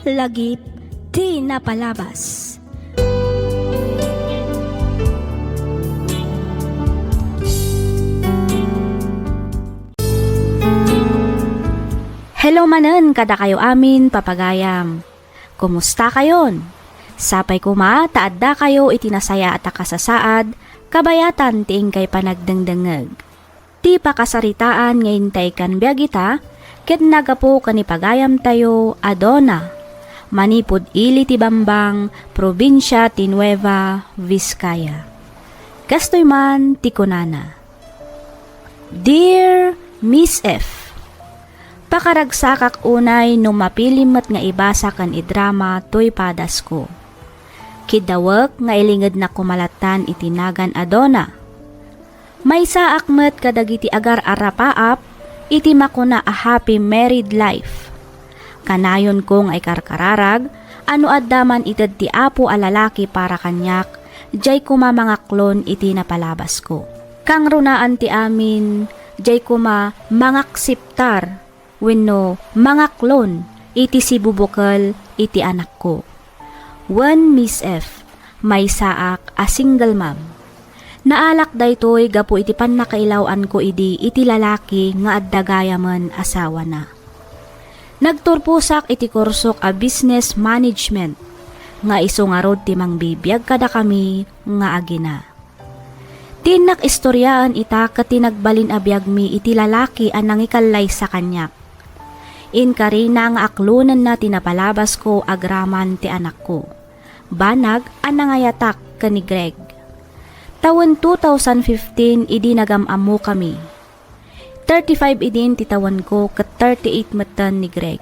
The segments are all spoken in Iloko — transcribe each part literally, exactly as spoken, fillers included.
Lagip ti napalabas. Hello manen kadakayo amin, papagayam. Kumusta kayon? Sapay koma ta adda kayo iti nasayaat a kasasaad, kabayatan ti inkay panagdengdengngeg. Ti pakasaritaan nga intay kan biag ita, ket nagapu ken ni pagayamtayo a Donna, manipud ili ti Bambang, probinsia ti Nueva Vizcaya. Kastoy man ti kunana, Dear Miss F, pakaragsakak unay no mapilim met nga ibasa ken idrama toy padasko. Kiddawek nga ilingednak koma lattan iti nagan a Donna. Maysaak met kadagiti agar-arapaap iti makuna a happy married life. Kanayonko nga ikarkararag a no adda man ited ti Apo a lalaki para kaniak, diay koma mangaklon iti napalabasko. Kangrunaan ti amin, diay koma mangakseptar wenno mangaklon iti sibubukel iti anakko. Wen Miss F, maysaak a single mom. Naalak daytoy gapu iti pannakailaw-anko idi iti lalaki nga adda gayamen asawana. Nagturposak iti kursok a business management nga isu ngarud ti mangbibiag kadakami nga agina. Ti innak istoriaen ita ket ti nagbalin a biagmi iti lalaki a nangikallaysa kaniak. Inkarina nga aklonenna ti napalabasko agraman ti anakko. Banag a nangayatak ken ni Greg. Tawen two thousand fifteen idi nagam-ammokami. Thirty-five idin ti tawenko ket thirty-eight metten ni Greg.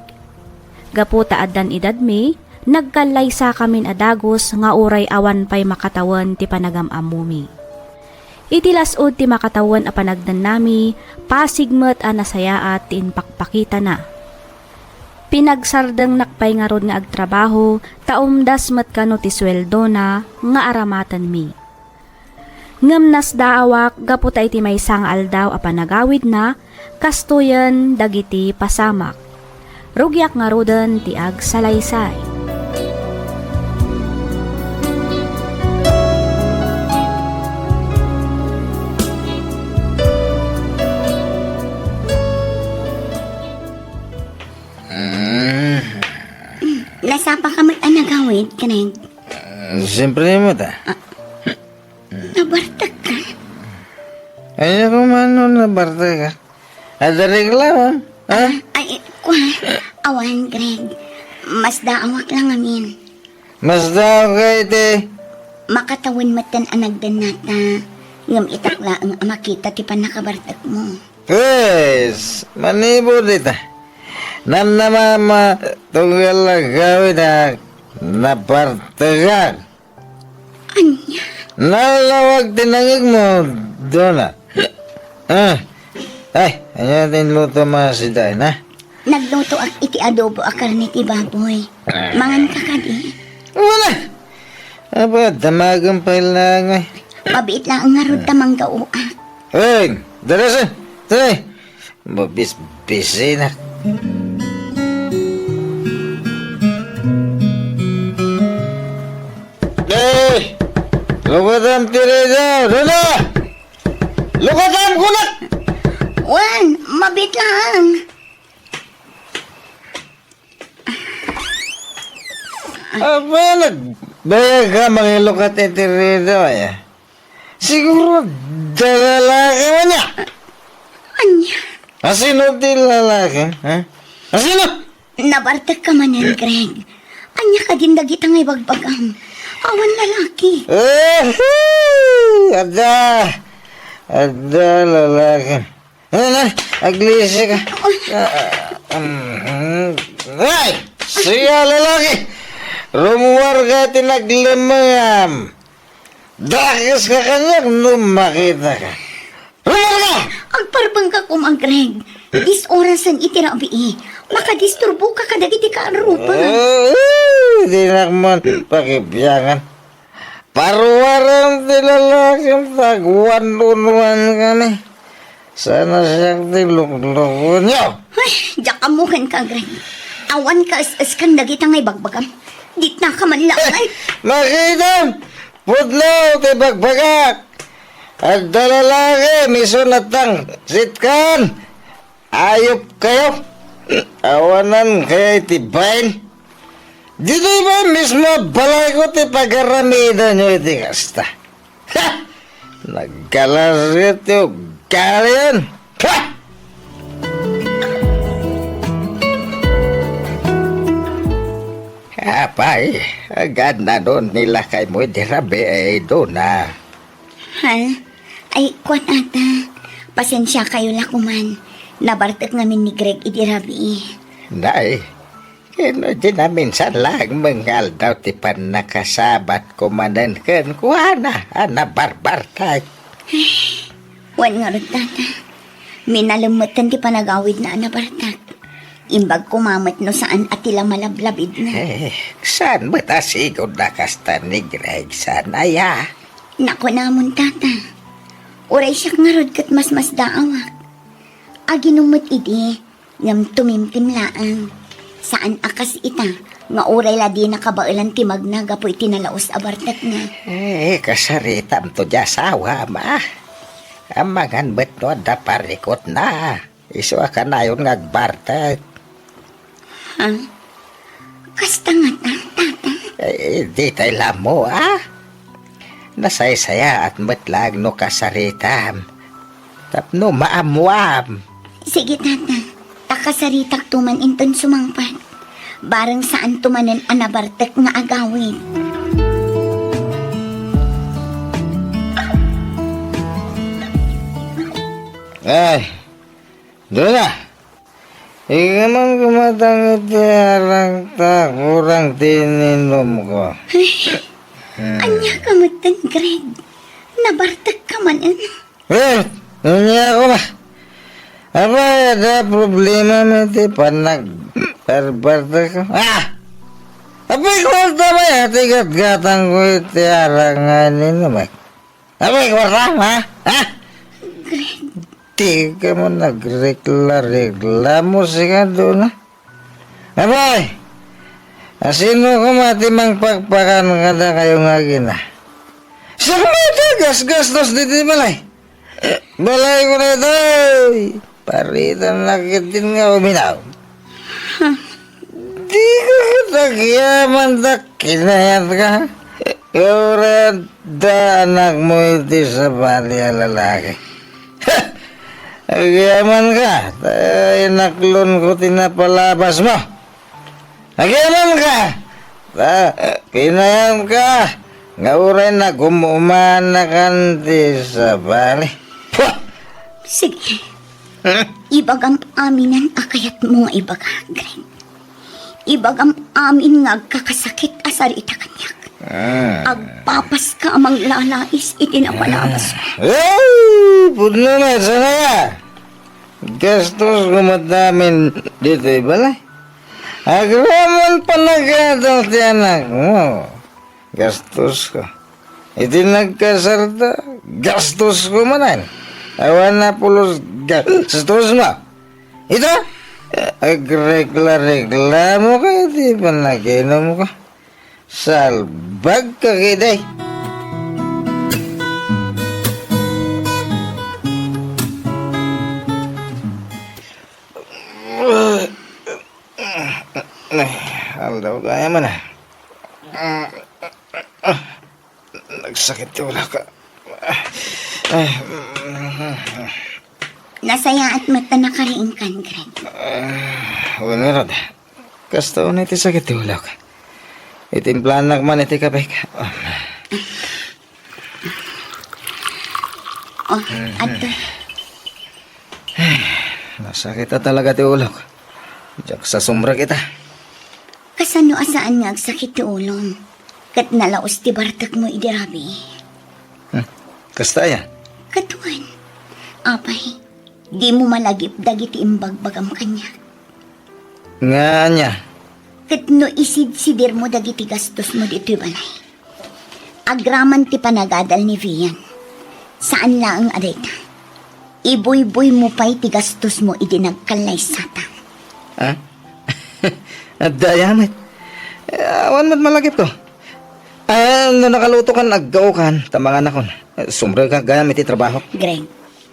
Gapu ta addan edadmi, nagkallaysakamin a dagus nga uray awan pay makatawen ti panagam-ammomi. Iti las-ud ti makatawen a panagdennami, pasig met a nasayaat ti impakpakitana. Pinagsardengnak pay ngarud nga agtrabaho ta umdas met kano ti sueldona nga aramatenmi. Ngem nasdaawak gapu ta iti maysa nga aldaw a panagawidna, kastoyen dagiti pasamak. Rugiak ngaruden ti agsalaysay. Mm. Nasapa ka met a nagawid, Greg? Ah, siyempre met, ah. Ah. Nabartek ka? Ay, ako man no nabartek ka. Adda reklamo, ha? Ah, ay, kwa, awan, Greg. Masdaawak lang amin. Masdaawak ka iti? Makatawen metten a nagdennata, ngem itak laeng a makita ti pannakabartekmo. Pues, manipud ita. Namnama, tunggal agawid a nabartekak. Ania? Nalawag ti nangegmo, Donna. Ah. Ay, ania ti inluto mo sida, na? Naglutoak iti adobo a karne ti baboy. Mangan ka kadi? Wala. Aba, damagan pay lang, eh. Mabiit lang ngarud ta manggaoak. Ay, darasan. Dali. Mabisbisinak. Eh! Lukatam ti rida! Rida! Lukatam, kunak! Wen, mabiit lang. Aba, nagbayag ka mangilukat iti rida, ay. Siguro, dalalaki man niya. Ania? Asino ti lalaki, ha? Asino? Nabartek ka manen, Greg. Ania kadin dagita nga ibagbagam? Awan lalaki. Eh, adda. Adda lalaki. Ano na? Aglisi ka. Ah, um, ay! Siya, lalaki! Rumuar ka ti naglemengam! Dakes ka kaniak no makita ka. Rumuar ka! Agparbeng ka koma, Greg. Dis-orasen iti rabii. Makadisturbo ka kadagiti kaarrupan. Eh, eh, di nak man pakibiangan. Paruarem ti lalakim ta agwan-unwan kami. Sana siak ti luklukonyo. Ay, diak ammo kenka, Greg. Awan ka es-eskan dagita nga ibagbagam. Ditnaka man laeng. Makitam! Pudno ti bagbagak! Adda lalaki, misun attang sitkan! Ayop kayo! Awanan kaya iti bain? Ditoy ba mismo balayko ti pagaramedanyo iti kasta? Ha! Nagkalasget ti ugali yan! Ha! Apay, agannano ni lakaymo idi rabii, Dona? Ha? Ay, kuan, ata. Pasensia kayo la kuman. Nabartek ngamin ni Greg idi rabii. Nay, ken no di naminsan laeng nga aldaw ti pannakasabatko manen kenkuana a nabarbartek. Wen ngarud, tata. Minalem metten ti panagawidna a nabartek. Imbag koma met no saan a ti la malablabidna. Eh, saan met a sigud a kasta ni Greg, saan aya? Nakunamon, tata. Uray siak ngarud ket masmasdaawak. Aginom met idi, ngem tumimtim laeng. Saan a kas ita, nga uray la dina kabaelan ti magna gapu iti nalaus a bartekna. Eh, kasaritamto di asawam, a. Amangan met no adda parikutna. Isu a kanayon nga agbartek. Ha? Kasta ngata, tata? Eh, ditay la ammo, a. Nasaysayaat met laeng no kasaritam. Tapno maammuam. Sige, tata. Ta kasaritakto man inton sumangpet. Bareng saanto manen a nabartek nga agawid. Ay, Dona, ikaw man kumatang iti arangta, kurang ti ininumko. Ay, ania ka metten, Greg? Nabartek ka man, eh? Eh, ania ko ba? Apay, adda problema mi ti panagbarbartek ko? Ah! Apay, kwarta ba ya ti gatgatang ko iti arang nga ininum, eh? Apay, kwarta, ha? Ha? Greg. Di ka man nagrekla-reklamo, sigado na. Apay, asino koma ti mangpakpakan kadakayo nga agina? Siak met ti gasgastos ditoy balay. Eh, balayko daytoy. Paritanak ketdin nga uminaw. Di ka ket agyaman ta kinayat ka. Uray adda anakmo iti sabali a lalaki. Agyaman ka, ta inaklon ko ti napalabas mo. Agyaman ka, ta kinayat ka, nga uray nagum-umanakan ti sabali. Pah! Sige. Hmm? Ibagam aminen a kayatmo nga ibaga, Greg. Ibagam amin nga agkakasakit a sarita kaniak. Ah. Agpapas ka a manglalais iti napalabas ko. Ay, pudno na, sana ya. Gastos ko met amin ditoy balay. Agraman panagadal ti anakmo. Gastos ko. Iti nagkasarta, gastos ko manen. Awan a pulos gastos mo. Ita, agrekla-reklamo ka iti panaginum ko. Salbag ka kidi. Ay, aldaw kaya man, ah. Nagsakit ti ulak. Ay, mm. Nasayaat met ta nakariingkan, Greg. Ah, wen ngarud. Kasta unay ti sakit ti ulak. Itimplanak man iti kape. Oh, adto. Nasakit a talaga ti ulok. Diak sa sumrek ita. Kasano a saan nga agsakit ti ulom? Ket nalaus ti bartekmo idi rabii. Hmm. Kasta aya? Ket wen, apay, dimo malagip dagiti imbagbagam kaniak. Nga ania? Ket no isidsidirmo dagiti gastosmo ditoy balay, agraman ti panagadal ni Vian. Saan laeng a dayta. Ibuyboymo pay ti gastosmo idi nagkallaysata. Ah? Adda aya met. Eh, awan met malagipko. Ah, no nakalutokan, aggaokan, ta manganakon. Eh, sumrekak gayam iti trabaho. Greg,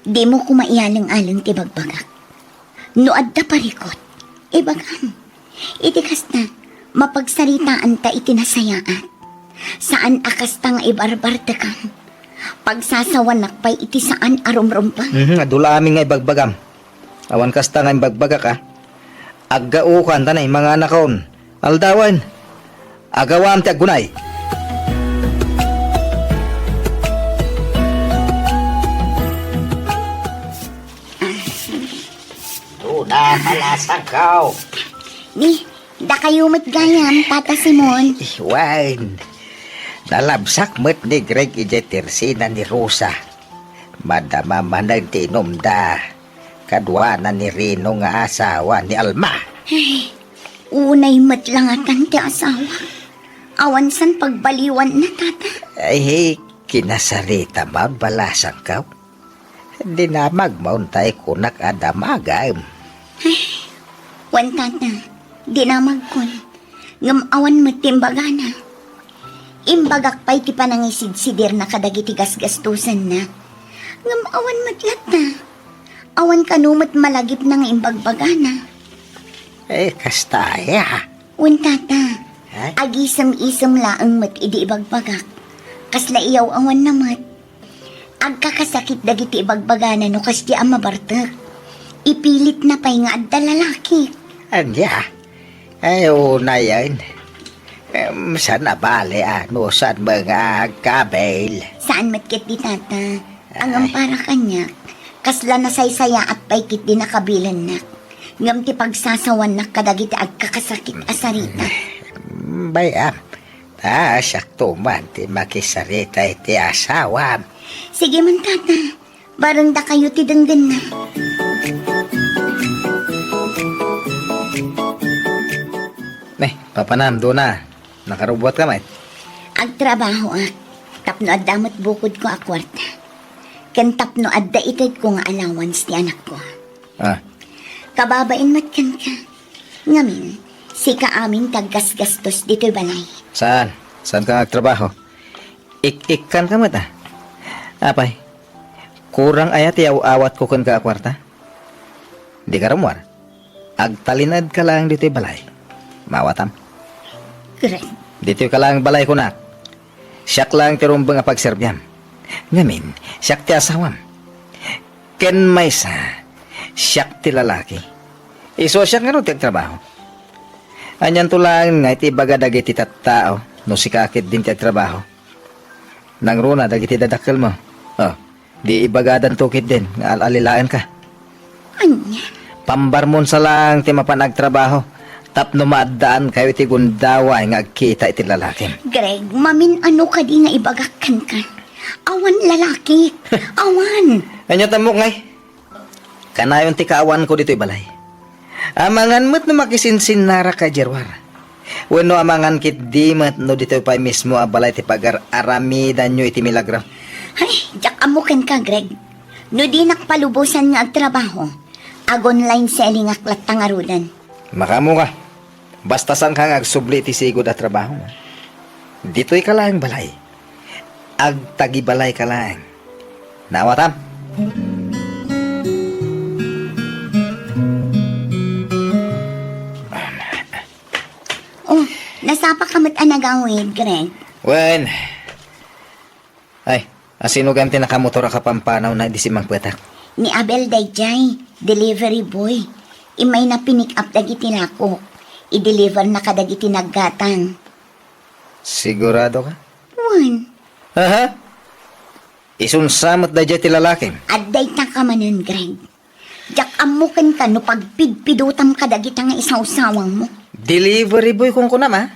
dimo koma iyaleng-aleng ti bagbagak. No adda parikut, ibagam. Iti kasta, mapagsaritaanta iti nasayaat. Saan a kasta nga ibarbartekam. Pagsasawanak pay iti saan a rumrumbeng. Mhm, adu la amin nga ibagbagam. Awan kasta nga imbagbagak, a. Aggaokan, ta nay, manganakon. Aldawen, agawam ti aggunay. Duna, palasangko. Ni, dakayo met gayam, Tata Simon. Wen, nalabsak met ni Greg idiay tersina ni Rosa. Madama manen ti inumda. Kaduana ni Rino nga asawa ni Alma. Ay, unay met la ngatan ti asawa. Awan san pagbaliwanna, Tata. Ay, kinasarita man, balasangko. Dinamag man tay kunak a damagem. Ay, wen, Tata, dinamagkon. Ngem awan met ti imbagana. Imbagak pay ti panangisidsidirna kadagiti gasgastosenna. Ngem awan met latta. Awan kano met malagipna nga imbagbagana. Eh, kasta aya. Wen, Tata. Ha? Agisem-isem laeng met idi ibagbagak. Kasla iyaw-awanna met. Agkakasakit dagiti ibagbagana no kasdi a mabartek. Ipilitna pay nga adda lalaki. Ania? Ay, unayen. Em, saan a bale a no saan met nga agkabil? Saan met ketdi, Tata. Ngem para kaniak, kasla nasaysayaat pay ketdi nakabilennak. Ngem ti pagsasawannak kadagiti agkakasakit a sarita. Bay-am, ta siakto man ti makisarita iti asawam. Sige man, Tata. Bareng dakayo ti denggenna. Ne, papanam, Dona. Nakarubuatka met? Agtrabahoak tapno adda met bukodko a kuarta. Ken tapno adda itedko nga allowance ti anakko. Ah. Kababain met kenka. Ngamin, sika amin ti aggasgastos ditoy balay. Saan? Saanka nga agtrabaho? Ik-ikkanka met, a. Apay, kurang aya ti aw-awatko kenka a kuarta? Dika rummuar. Agtalinaedka laeng ditoy balay. Maawatam? Greg. Ditoyka laeng balay, kunak. Siak laeng ti rumbeng a pagserbiam. Ngamin, siak ti asawam. Ken maysa, siak ti lalaki. Isu a siak ngarud ti agtrabaho. Anianto laeng nga iti ibaga dagiti tattao no sika ketdin ti agtrabaho? Nangruna dagiti dadakkelmo. Oh, di ibagadanto ketdin nga al-alilaenka. Ania? Pambarmonsa laeng ti mapan agtrabaho tapno maaddaankayo iti gundaway nga agkita iti lalakim. Greg, mamin-ano kadi nga ibagak kenka? Awan lalaki. Awan. Ania tammok ngay? Kanayon ti kaawanko ditoy balay. Amangan met no makisinsinnarak idiay ruar. Wenno amangan ketdi met no ditoy pay mismo a balay ti pagar-aramidanyo iti milagro. Ay, diak ammo kenka, Greg. No dinak palubosan nga agtrabaho, ag-online selling-ak latta ngaruden. Makaammoka. Basta saanka nga agsubli iti sigud a trabaho. Ditoyka laeng balay. Agtagibalayka laeng. Naawatam? Oh, nasapaka met a nagawid, Greg. Wen. Ay, asino gayam ti nakamotor a kapampanawna idi simmangpetak? Ni Abel daydiay, delivery boy. Immayna pinick up dagiti lakok. I-deliverna kadagiti naggatang. Siguradoka? Wen. Aha. Isunsa met daydiay ti lalakim? Adda itaka manen, Greg. Diak ammo kenka no pagpidpidotam kadagita nga isawsawangmo. Delivery boy kunkunam, a?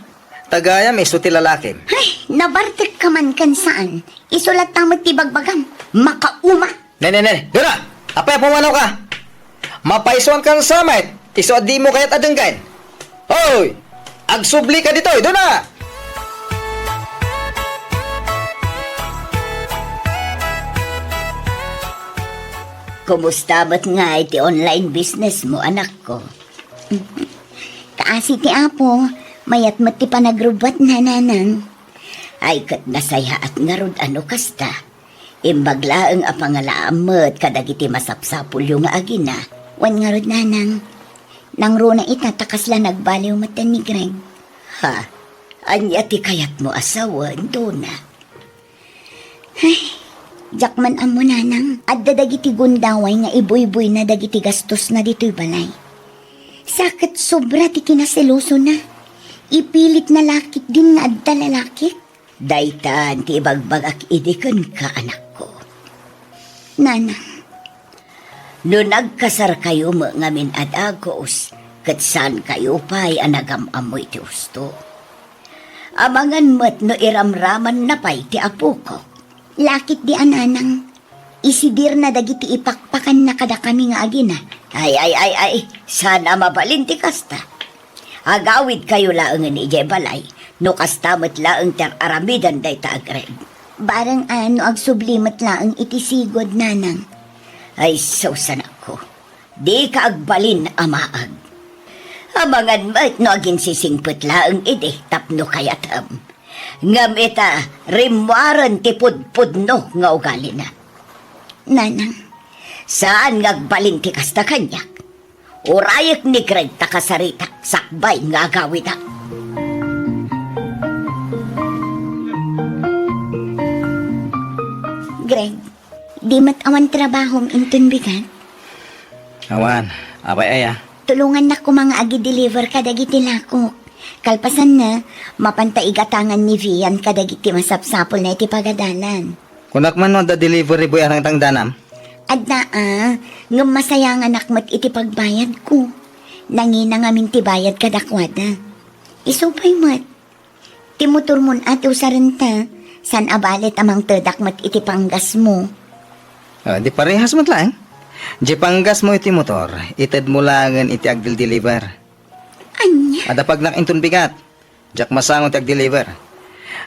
Ta gayam isu ti lalakim. Ay, nabartekka man ken saan. Isu latta met ti bagbagam. Makauma! Ne, ne, ne, Dora! Apay a pumanawka? Mapaisuankan sa met. Isu a dimo kayat a denggen. Hoy! Agsublika ditoy, Dona! Kumusta met ngay ti online business mo, anakko? Kaasi ti Apo, mayat met ti panagrubbuatna, Nanang. Ay, ket nasayaat ngarud a no kasta. Imbag laeng a pangalaam met kadagiti masapsapulyo nga agina. Wen ngarud, Nanang, nangruna ita ta kasla nagbaliw met ni Greg. Ha? Ania ti kayatmo a sawen, Dona? Ay, diak man ammo, Nanang. Adda dagiti gundaway nga ibuybuyna dagiti gastosna ditoy balay. Sa ket sobra ti kinaselosona. Ipilitna la ketdin nga adda lalaki. Daytan ti ibagbagak idi kenka, anakko. Nanang. No nagkasarkayo met ngamin a dagus, ket saankayo pay a nagam-ammo iti husto. Amangan met no iramramanna pay ti apokok. Lakit di a, Nanang. Isidirna dagiti ipakpakanna kadakami nga agina. Ay, ay, ay, ay, saan a mabalin ti kasta. Agawidkayo laengen idiay balay, no kasta met laeng ti ar-aramidan dayta a Greg. Bareng a no agsubli met laeng iti sigud, Nanang. Ay, sus, anakko. Dika agbalin a maag. Amangan met no aginsisingpet laeng idi tapno kayatem. Ngem ita, rimmuaren ti pudpudno nga ugalina. Nanang. Saan nga agbalin ti kasta kaniak? Urayek ni Greg ta kasaritak sakbay nga agawidak. Greg, di met awan trabahom inton bigat? Awan. Apay aya? Tulongannak koma nga agi-deliver kadagiti lakok. Kalpasanna, mapanta igatangan ni Vian kadagiti masapsapulna iti pagadalan. Kunak man no adda delivery boy a nangtangdanam? Adda a, ngem masayanganak met iti pagbayadko. Nangina ngamin ti bayad kadakuada. Isu pay met. Ti motormon a ti usarenta, saan a bale ta mangtedak met iti panggasmo. Ah, di parehas met laeng. Di panggasmo iti motor, itedmo laengen iti agdel-deliver. Ania? Adda pagnak inton bigat. Diak masango ti agdeliver.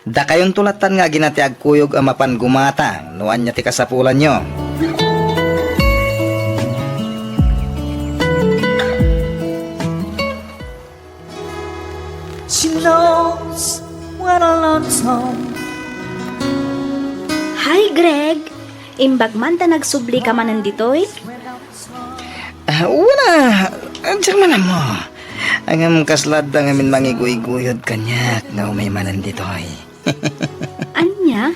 Dakayonto lattan nga agina ti agkuyog a mapan gumatang no ania ti kasapulanyo. She knows when I'm lonesome. Hi, Greg! Imbag man ta nagsublika manen ditoy? Ah, wala. Diak man ammo. Ngem kasla adda ngamin mangiguyguyod kaniak nga umay manen ditoy. Ania?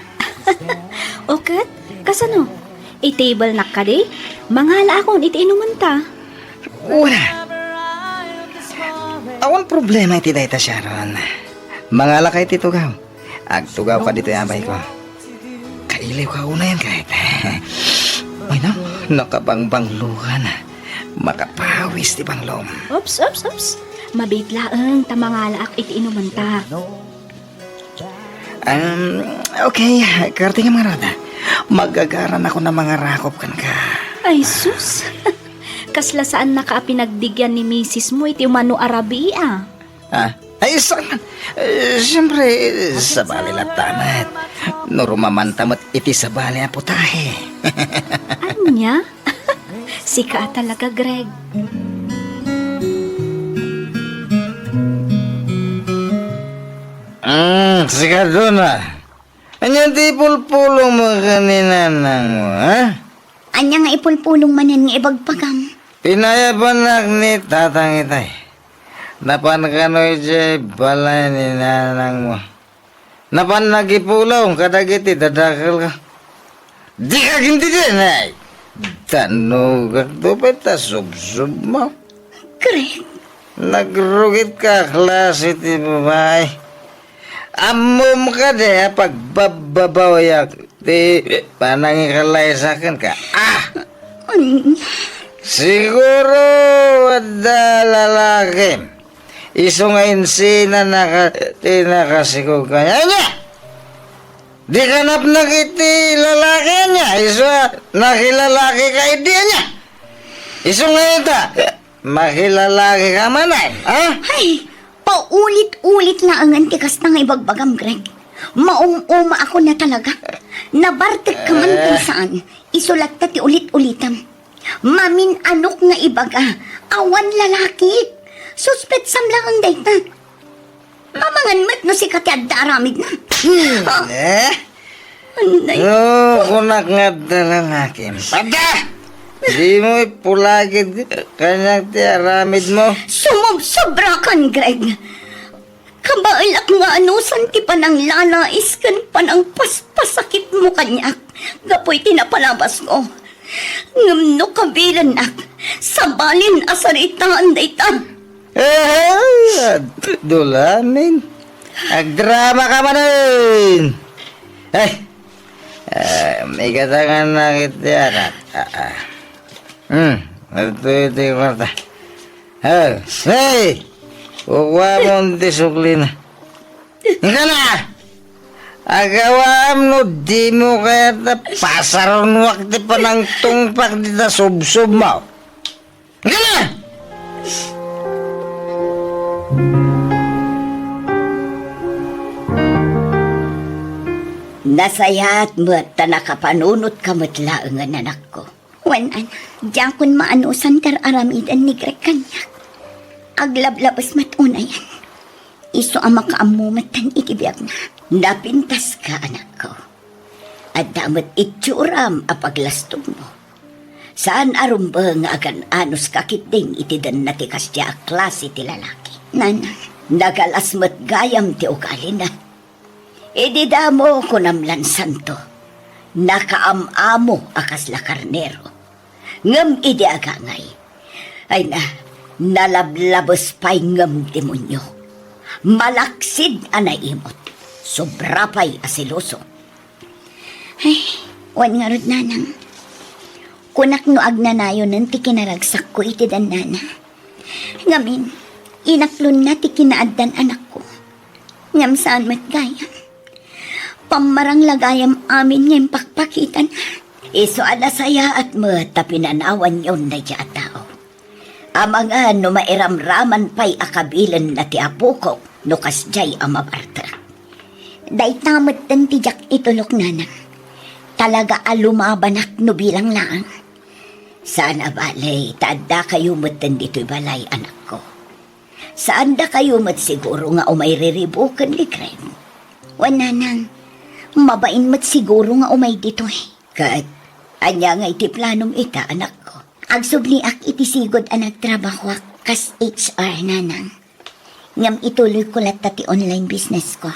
O ket, kasano? I-table-nak kadi? Mangalaakon iti inumenta. Wala. Awan problema iti dayta, Sharon. Mangalaka iti tugaw. Agtugawka ditoy, abayko. Kailiwka unay, ket. Ay, no? Nakabangbanglokan. Makapawis ti banglom. Oops, oops, oops. Mabiit laeng ta mangalaak iti inumenta. Um, okay, karti nga mangarada. Magagaran ako na mangarakop kenka. Ay, sus! Kasla saannaka a pinagdigian ni misismo iti umano a rabii, a. Ah, ay, saan man? Eh, siyempre, sabali latta met. No rumamanta met iti sabali a putahe. Ania? Sika a talaga, Greg. Mm, sika, Dona. Ania ti ipulpulong mo ken ni nanang mo, ha? Ania nga ipulpulong manen nga ibagbagam? Pinayabanak ni tatang itay. Napan kano idiay balay ni nanang mo. Napan nagipulong kadagiti dadakkel ka. Dika agintindi, nay! Tanugak to pay ta subsub mo. Greg. Nagrugit ka, klase ti babae. Ammom kadi a pagbabbabawiak ti panangikalaysa kenka. Ah! Siguro adda lalakim. Isu nga insina naka-, ti nakasikog kaniak. Ania? Dika napnek iti lalaki, ania? Isu a nakilalaki ka idi, ania? Isu nga ita, makilalaki ka manen, ha? Ay, paulit-ulit laengen ti kasta nga ibagbagam, Greg. Maum-uma ako na talaga. Nabartek ka man ken saan. Isu latta ti ulit-ulitem. Mamin-anok nga ibaga, awan lalaki. Suspetsam laeng dayta. Mamangan met no sika ti adda aramidna. Hmm, eh? Anay. No, kunak nga adda lalakim. Pada! Dimo ipulagid kaniak ti aramidmo. Sumubsobrakan, Greg. Kabaelak nga anusan ti pananglalais ken panangpaspasakitmo kaniak gapu iti napalabasko. Ngem no kabilennak, sabalin a saritaan dayta. Eh, dulamin. Agdrama ka manen. Eh, eh, may katangan na kiti anak. Ah, ah. Hmm, ito, ito yung kwarta. Oh, hey! Kukuha mo ang ti suklina. Ika na! Agawaam no di mo kayat a pasarunwak ti panangtungpak dita subsob mo. Ika na! Nasayaat met ta nakapanunotka met laengen, anakko. Wen, ana, diakon maanusan ti ar-aramiden ni Greg kaniak. Aglablabes met unayen. Isu a makaammo metten iti biagna. Napintaska, anakko. Adda met itsuram a paglastogmo. Saan a rumbeng nga agan-anuska ketdin iti denna ti kasdiay a klase ti lalaki. Nana. Nagalas met gayam ti ugalina. Idi damo, kunam lan santo, nakaam-amo a kasla karnero. Ngem idi agangay, ay na, nalablabes pay ngem demonio. Malaksid a naimot. Sobra pay a seloso. Ay, wen ngarud, nanang. Kunak no agnanayonen ti kinaragsakko iti dennana. Ngamin, inaklonna ti kinaaddan, anakko. Ngem saan met gayam. Pammarang la gayam amin nga impakpakitan. Isu a nasayaat met ta pinanawanyon daydiay a tao. Amangan no mairamraman pay a kabilenna ti apokok no kasdiay a mabartek. Dayta metten ti diak itulok, nanang. Talaga a lumabanak no bilang laeng. Saan a bale, ta addakayo metten ditoy balay, anakko. Saandakayo met siguro nga umay riribuken ni Greg. Wen, nanang, mabain met siguro nga umay ditoy. Ket, ania ngay ti planom ita, anakko? Agsubniak iti sigud a nagtrabahoak kas H R, nanang. Ngem ituloyko latta ti online business ko.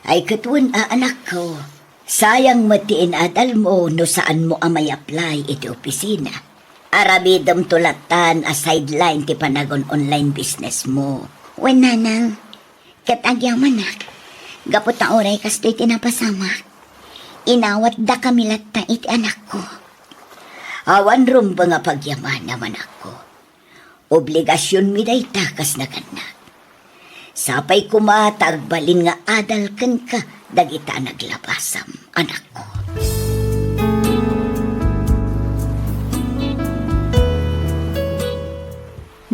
Ay ket wen a, anakko, sayang met ti inadalmo no saanmo a may-apply iti opisina. Aramidemto lattan a sideline ti panagun-online businessmo. Wen, nanang, ket agyamanak, gapu ta uray kastoy ti napasamak, inawatdakami latta iti anakko. Awan rumbeng a pagyamanam, anakko. Obligasionmi dayta kas nagannak. Sapay koma ta agbalin nga adal kenka dagita a naglabasam, anakko.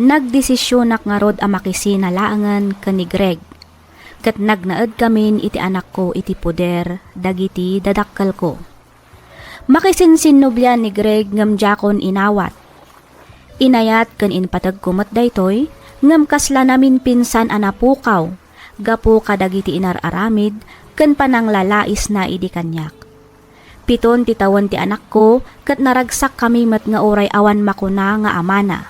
Nagdesisionak ngarud a makisina laengen ken ni Greg, ket nagnaedkamin iti anakko iti poder dagiti dadakkelko. Makisinsinnublian ni Greg ngem diakon inawat. Inayat ken impategko met daytoy, ngem kasla naminpinsan a napukaw gapu kadagiti inar-aramid ken pananglalaisna idi kaniak. Piton ti tawen ti anakko ket naragsakkami met nga uray awan makuna nga amana.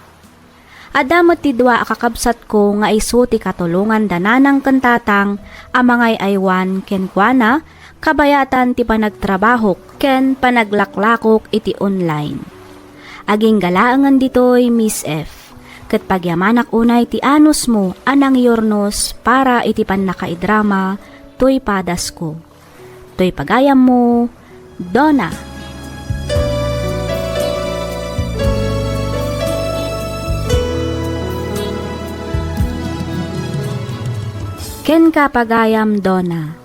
Adda met ti dua a kakabsatko nga isu ti katulongan da nanang ken tatang a mangay-aywan kenkuana kabayatan ti panagtrabahok ken panaglaklakok iti online. Agingga laengen ditoy, Miss F, ket pagyamanak unay ti anusmo a nangyurnos para iti pannakaidrama toy padasko. Toy pagayammo, Donna. Kenka, pagayam Donna,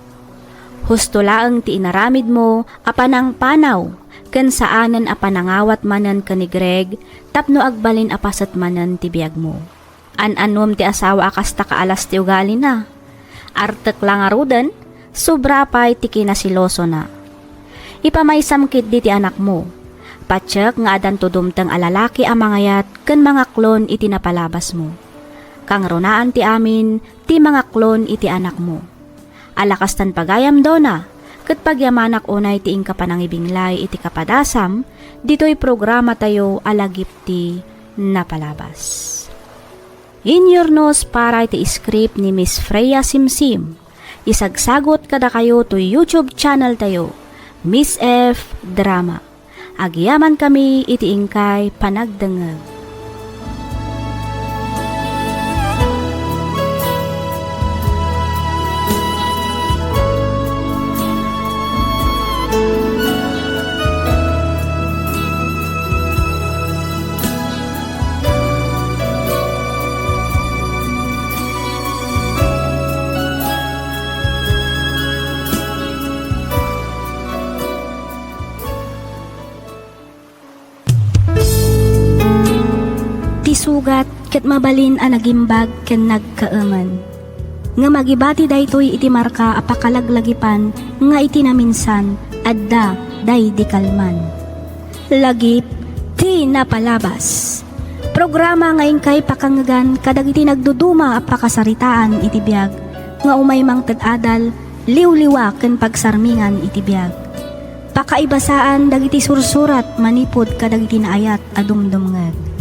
husto laeng ti inaramidmo a panangpanaw ken saanen a panangawat manen ken ni Greg tapno agbalin a paset manen ti biagmo. An-anuem ti asawa a kasta kaalas ti ugalina. Artek la ngaruden, sobra pay ti kinaselosona. Ipamaysam ketdi ti anakmo. Patiek nga adanto dumteng a lalaki a mangayat ken mangaklon iti napalabasmo. Kangrunaan ti amin ti mangaklon iti anakmo. Ala kastan pagayam, Dona, ket pagyamanak unay ti inka panangibinglay iti kapadasam ditoy programatayo a Lagip ti Napalabas. Inyurnos para iti script ni Miss Freya Simsim. Isagsagot kadakayo toy YouTube channel tayo, Miss F Drama. Agyamankami iti inkay panagdengngeg. Ti sugat ket mabalin a nagimbag ken nagkaemen. Ngem agibati daytoy iti marka a pakalaglagipan nga iti naminsan, adda daydi kalman. Lagip ti Napalabas. Programa nga inkay pakangngegan kadagiti nagduduma a pakasaritaan iti biag nga umay mangted adal, liwliwa ken pagsarmingan iti biag. Pakaibasaan dagiti sursurat manipud kadagiti naayat a dumdumngeg.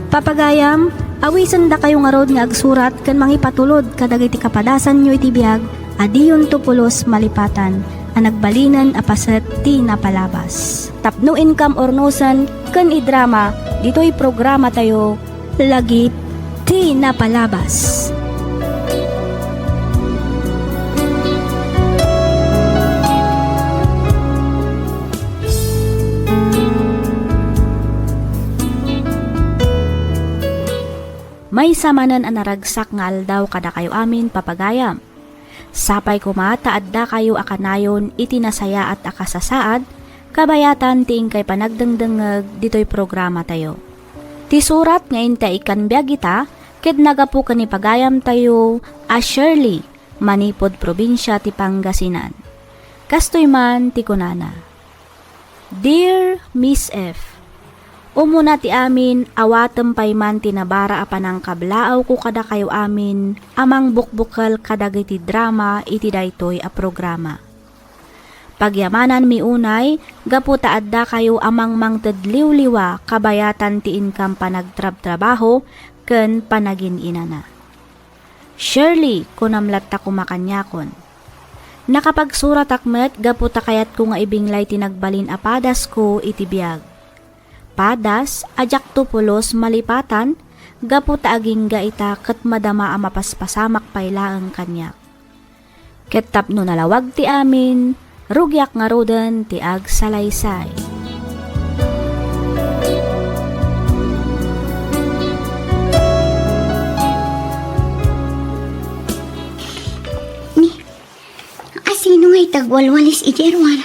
Papagayam, awisendakayo ngarud nga agsurat ken mangipatulod kadagiti kapadasanyo iti biag a diyonto pulos malipatan a nagbalinen a paset ti napalabas. Tapno inkam urnosen ken idrama ditoy programatayo, Lagip ti Napalabas. Maysa manen a naragsak nga aldaw kadakayo amin, papagayam. Sapay koma ta addakayo a kanayon iti nasayaat a kasasaad, kabayatan ti inkay panagdengdengngeg ditoy programatayo. Ti surat nga inta ikkan biag ita ket nagapu ken ni pagayamtayo a Shirley, manipud probinsia ti Pangasinan. Kastoy man ti kunana, Dear Miss F, umuna ti amin, awatem pay man ti nabara a panangkablaawko kadakayo amin a mangbukbukel kadagiti drama iti daytoy a programa. Pagyamananmi unay gapu ta addakayo a mangmangted liwliwa kabayatan ti inkam panagtrabtrabaho ken panagin-inana. Shirley, kunam latta koma kaniakon. Nakapagsuratak met gapu ta kayatko nga ibinglay ti nagbalin a padasko iti biag. Padas a diakto pulos malipatan gapu ta agingga ita ket madama a mapaspasamak pay laeng kaniak. Ket tapno nalawag ti amin, rugiak ngaruden ti agsalaysay. Ni, asino nga ita agwalwalis idiay ruar?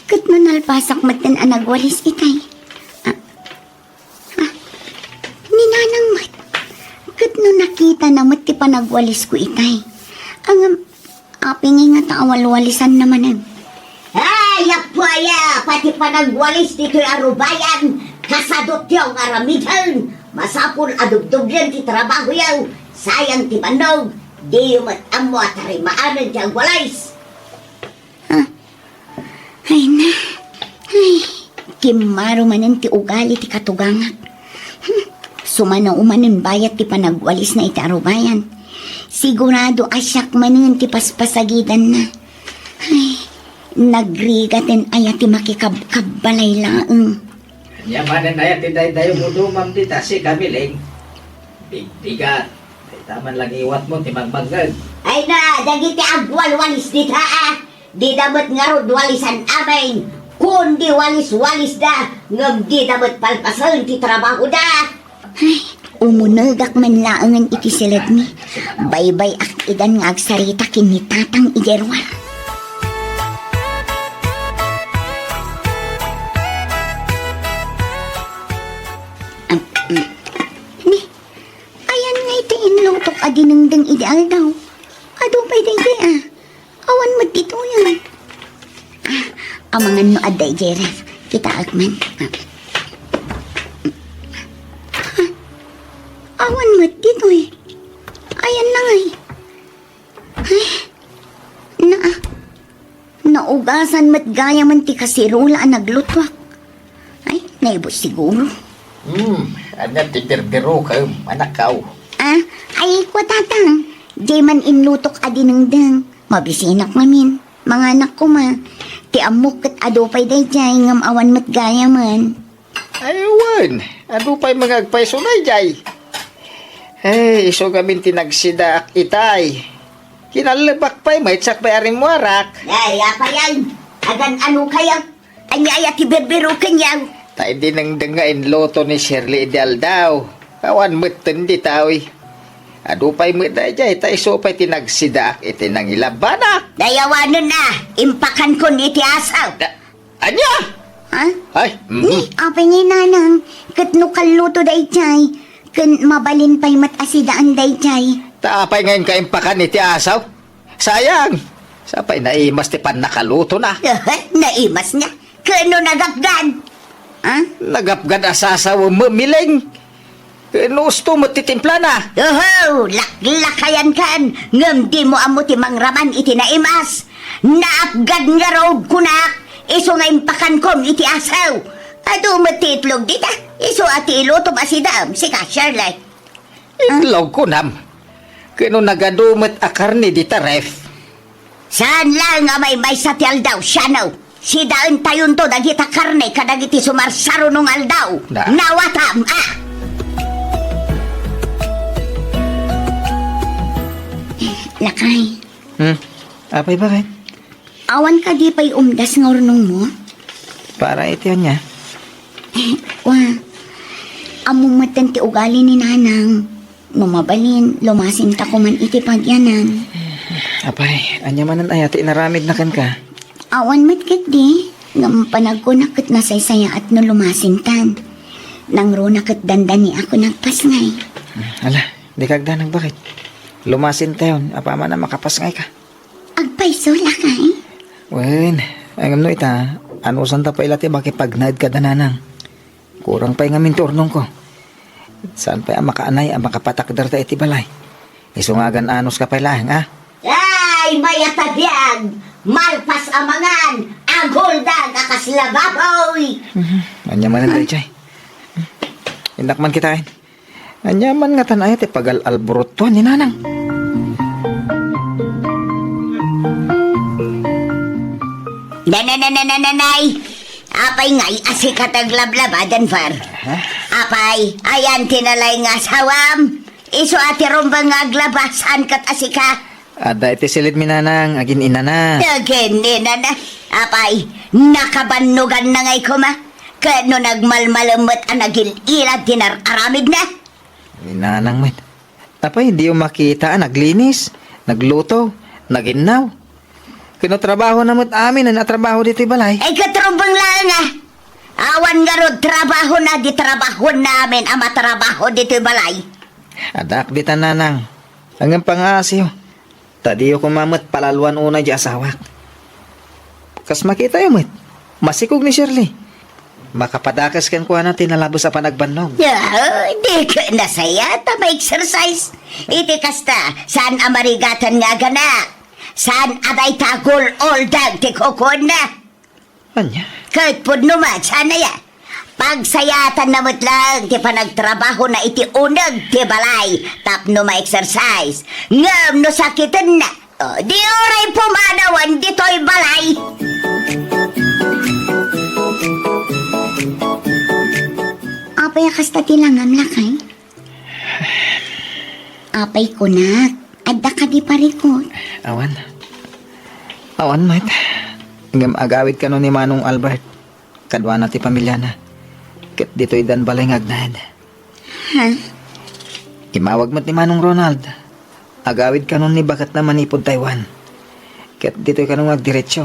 Ket no nalpasak metten a nagwalis itay? Ah, Ah, ni Nanang met. Ket no nakitana met ti panagwalisko itay. Ngem, apay ngay ngata a walwalisanna manen? Ay, apay, pati panagwalis ditoy a rubayan, kasadutyo nga aramiden. Masapul a dubdublen ti trabahoyo. Sayang ti bannog. Diyo met ammo a tarimaanen ti agwalis. Ah, Ay na. Ay, kimmaro manen ti ugali ti katugangak. Hmm, sumano manen bayat ti panagwalisna iti arubayan. Sigurado a siak manen ti paspasagidanna. Ay, nagrigaten aya ti makikabkabbalay laeng. Ania manen aya ti daydayumudumam dita, si Kamiling? Bigbigat. Dayta man langiwatmo ti magmangngeg. Ay na, dagiti agwalwalis dita, ah. Dida met ngarud walisan amin, kundi walis-walisda, ngem dida met palpasen ti trabahoda. Ay, umunegak man laengen iti siledmi. Baybay-ak idan nga agsarita ken ni Tatang idiay ruar. Am, mm. Ni, ayan nga iti inlutok a dinengdeng idi aldaw. Adu pay daydi, ah. Awan met ditoy, ah. Ah, amangan no adda idiay ref. Kitaek man. Ah. Ah, awan met ditoy. Ugasan met gayamen ti kasirula a naglutuak. Ay, naibus siguro. Hmm, ania ti birbirokem, anakkaw? Ah, ay, kua, tatang. Diay man inlutok a dinengdeng. Mabisinak ngamin. Manganak koma. Ti ammok ket adu pay daydiay ngem awan met gayamen. Ay, wen. Adu pay nga agpayso daydiay. Ay, isu ngamin ti nagsidaak itay. Kinallebak pay, maitsak pay a rimmuarak. Ay, apayan. Agan ano kayo? Anya aya ti birbiroken yaw? Tay dinengdeng nga inluto ni Shirley idi aldaw. Awan metten ditawi. Adu pay met daydiay, ta isu pay ti nagsidaak iti nangilabanak. Dayawanen na, impakankon iti asaw. Da-, anya? Ha? Ay, mhm. Ni, apay ngay nanang, ket no kalluto daydiay, ken mabalin pay met a sidaan daydiay. Ta apay ngay ka impakan iti asaw? Sayang! Sapay naimas ti pannakalutona. Naimas niya? Ken no nagapgan? Ha? Nagapgan a sasawem, Mileng. Ken no usto met ti timplana. Oho, laklakayan kan, ngem di mo ammo ti mangraman iti naimas. Naapgad ngarud kunak, isu nga impakankom iti asaw. Adu met ti itlog dita, isu a ti ilutom a sidaam, sika, Shirley. Itlog kunam. Ken no nagadu met a karne dita ref. Saan laeng a maymaysa ti aldaw, siano? Sidaentayonto dagita karne kadagiti sumarsarunong aldaw. Da. Nawatam, a! Lakay. Hmm? Apay, bakit? Awan kadi pay umdas nga urnongmo? Para iti ania? Wa, ammo metten ti ugali ni Nanang. No mabalin, lumasinta koman iti pagyanan. Apay, ania manen aya ti inaramidna kenka? Awan met ketdi, ngem panagkunak ket nasaysayaat no lumasintan. Nangruna ket dandani a kunak pasngay. Ala, dika agdanag, bakit? Lumasintayon, apaman a makapasngayka. Agpayso, lakay? Wen, ngem no ita, anusanta pay la ti makipagnaed kada Nanang? Kurang pay ngamin ti urnongko. Saan pay a makaanay a makapatakderta iti balay? Isu nga agan-anos ka pay laeng, a? Ay, mayat a biag! Malpas a mangan! Aguldag a kasla baboy! Mhm. Ania manen daytoy? Innak man kitaen. Ania man ngatan aya ti pagal-alburutuan ni Nanang? Nanananananay! Apay ngay a sika ti aglablaba, Denver? Ha? Apay, ayan ti nalay nga asawam? Isu a ti rumbeng nga aglaba, saan ket a sika? Adda iti silidmi, Nanang, agin-inana. Agin-inana? Apay, nakabannoganna ngay koma? Ket no nagmalmalem met a nagil-ilad ti nar-aramidna? Ni Nanang met. Apay, diyo makita a naglinis, nagluto, naginnaw? Ken no trabahona met amin a natrabaho ditoy balay? Ay, ket rumbeng laeng a. Awan ngarud trabahona di trabahona amin a matrabaho ditoy balay. Addaak ditan, Nanang. Ngem pangaasiyo. Ta diyo koma met palaluan unay di asawak. Kas makitayo met, masikog ni Shirley. Makapadakes kenkuana ti nalabes a panagbannog. Ah, di ket nasayaat a ma-exercise. Iti kasta, saan a marigatan nga agana. Saan a dayta gul-uldag ti kukuanna. Ania? Ket pudno met, saan aya? Pagsayaatanna met laeng ti panagtrabahona iti uneg ti balay tapno ma-exercise. Ngem no sakitenna, o, di uray pumanawen ditoy balay. Apay a kasta ti langam, lakay? Apay kunak, adda kadi parikut? Awan. Awan met. Ngem agawid kano ni Manong Albert. Kaduana ti pamiliana. Ket ditoy dan balay nga agnaed. Ha? Imawag met ni Manong Ronald. Agawid kano ni baketna manipud Taiwan. Ket ditoy kano nga agdiretso.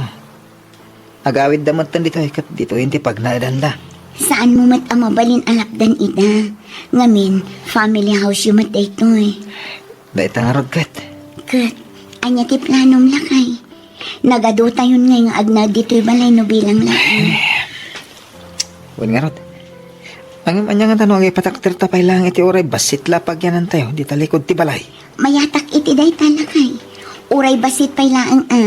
Agawidda metten ditoy ket ditoy ti pagnaedanda. Saanmo met a mabalin a lapdan ida. Ngamin, family house yo met daytoy. Dayta ngarud ket. Ket, ania ti planom, lakay? Nagadutayon ngay nga agnaed ditoy balay no bilang laeng. Wen ngarud. Ngem ania ngata no agipatakderta pay laeng iti uray bassit la a pagyanantayo dita likud ti balay? Mayatak iti dayta, lakay. Uray bassit pay laeng a,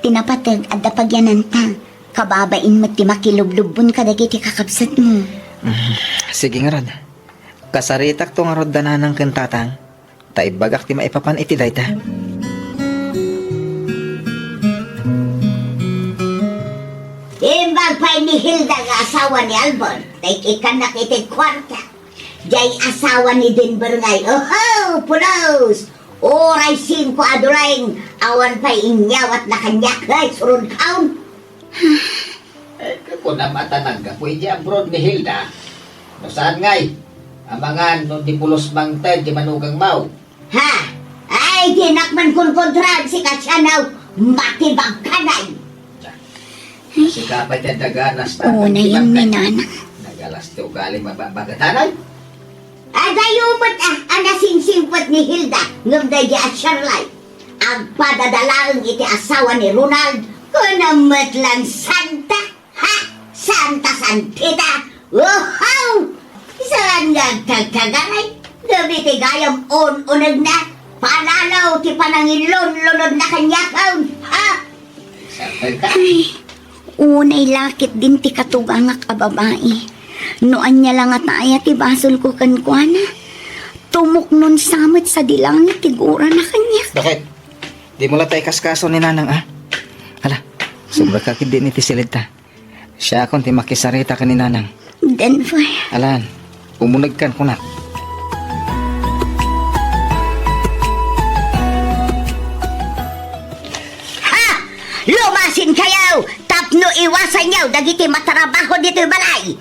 ti napateg adda pagyananta. Kababain met ti makilublubbon kadagiti kakabsatmo. Mm, sige ngarud. Kasaritakto ngarud da nanang ken tatang, ta imbagak ti maipapan iti dayta. Imbag pay ni Hilda nga asawa ni Albert, ta ikkannak iti kuarta. Jay asawa ni Denver ngay, oho, pulos! Uray singko a dulaeng, awan pay inyawatna kaniak, ay, surod kaon. Eh, kunam a ta naggapu iti abroad ni Hilda. No saan ngay? Amangan no di pulos mangted ti manugangmo. Ha? Ay, dinak man kunkontraan si Kasianaw. Matibag ka, nay. Sika pay ti adda ganas ta Oo, pagtibag nayan ni ka. Nana. Nagalas ti ugali mababaga tanay. Adayo met a, a nasingsingpet ni Hilda, ngem daydi a Shirley. Agpadada laeng iti asawa ni Ronald, kunam met lan santa. Ha? Santa Santita? Wow! Saan nga agkagkagaray? Gapu iti gayam un-unegna, panalo ti panangilunlunodna kaniakon. Ha? Ay, unay lakit din ti katugangak a babai. No ania la nga ta aya ti basolko kenkuana, tumuknon sa met sadi langit ti gurana kaniak. Bakit? Dimo la ta ikaskaso ni Nanang, a? Ala, sumrekka ketdi iti siled ta. Siakon ti makisarita ken ni Nanang. Denver. Alan, umunegkan kunak. Ha! Lumasinkayo tapno iwasanyo dagiti matrabaho ditoy balay.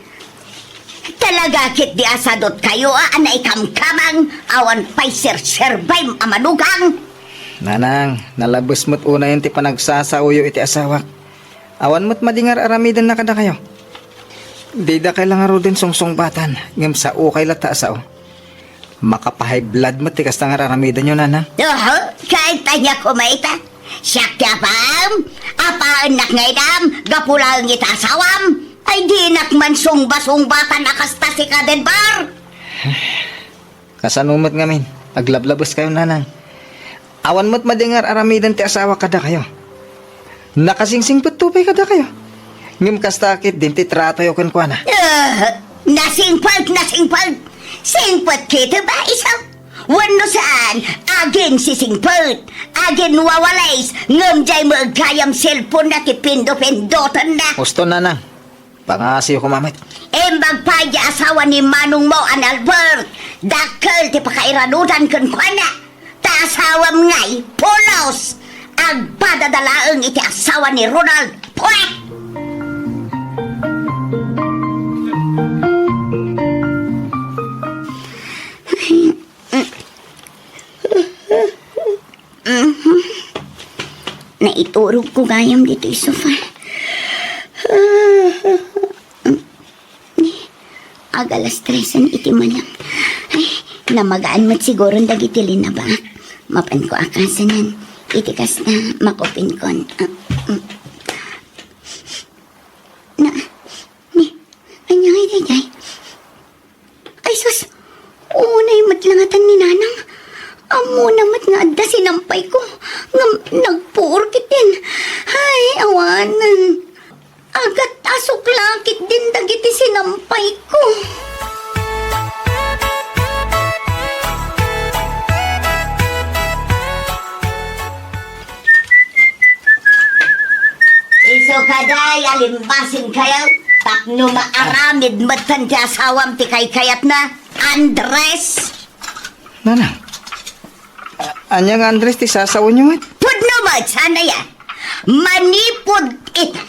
Talaga ketdi a sadutkayo a naikamkamang awan pay serserbem a manugang. Nanang, nalabes met unayen ti panagsasaoyo iti asawak. Awan met madi nga ar-aramidenna kadakayo. Didakay la ngaruden sungsungbatan, ngem saokay latta a sao. Makapahiblad met ti kasta nga ar-aramidenyo, Nanang. Oho, kaet ania koma ita? Siak ti apaem? Apaennak nga idam, gapu laeng ita asawam? Ay dinak man sungba-sungbatan a kasta sika, Denver. Kasano met ngamin? Aglablabeskayo, Nanang. Awan met madi nga ar-aramiden ti asawak kadakayo. Nakasingsingpetto pay kadakayo. Ngem kasta ketdin ti tratoyo kenkuana. Ah, nasingpet, nasingpet. Singpet ketdi ba, iso? Wenno saan, aginsisingpet, aginwawalis, ngem jay met gayam cellphone-na ti pindo-pindotenna. Husto, Nanang. Pangasiyo koma met. Imbag pay ti asawa ni manongmo a ni Albert, dakkel ti pakairanudan kenkuana. Ta asawam ngay, pulos! Agpadada laeng iti asawa ni Ronald. Pwet! Mhm. Naiturogko gayam ditoy sofa. Aga alas tresen iti malem. Ay, namagaan met siguron dagiti linabaak. Mapanko a kasanen iti kasta, makupinkon. Ah, mm. Na, ni, ania ngay daydiay? Ay sus, unay met la ngatan ni Nanang. Ammona met nga adda sinampayko, ngem nagpuor ketdin. Ay, awanen. Agat a suklakit din dagiti sinampayko. Isu kadi, alimbasinkayo, tapno maaramid metten ti asawam ti kaykayatna, Andres. Nanang, a-, ania nga Andres ti sasaonyo met? Pudno met, saan aya? Manipud ita,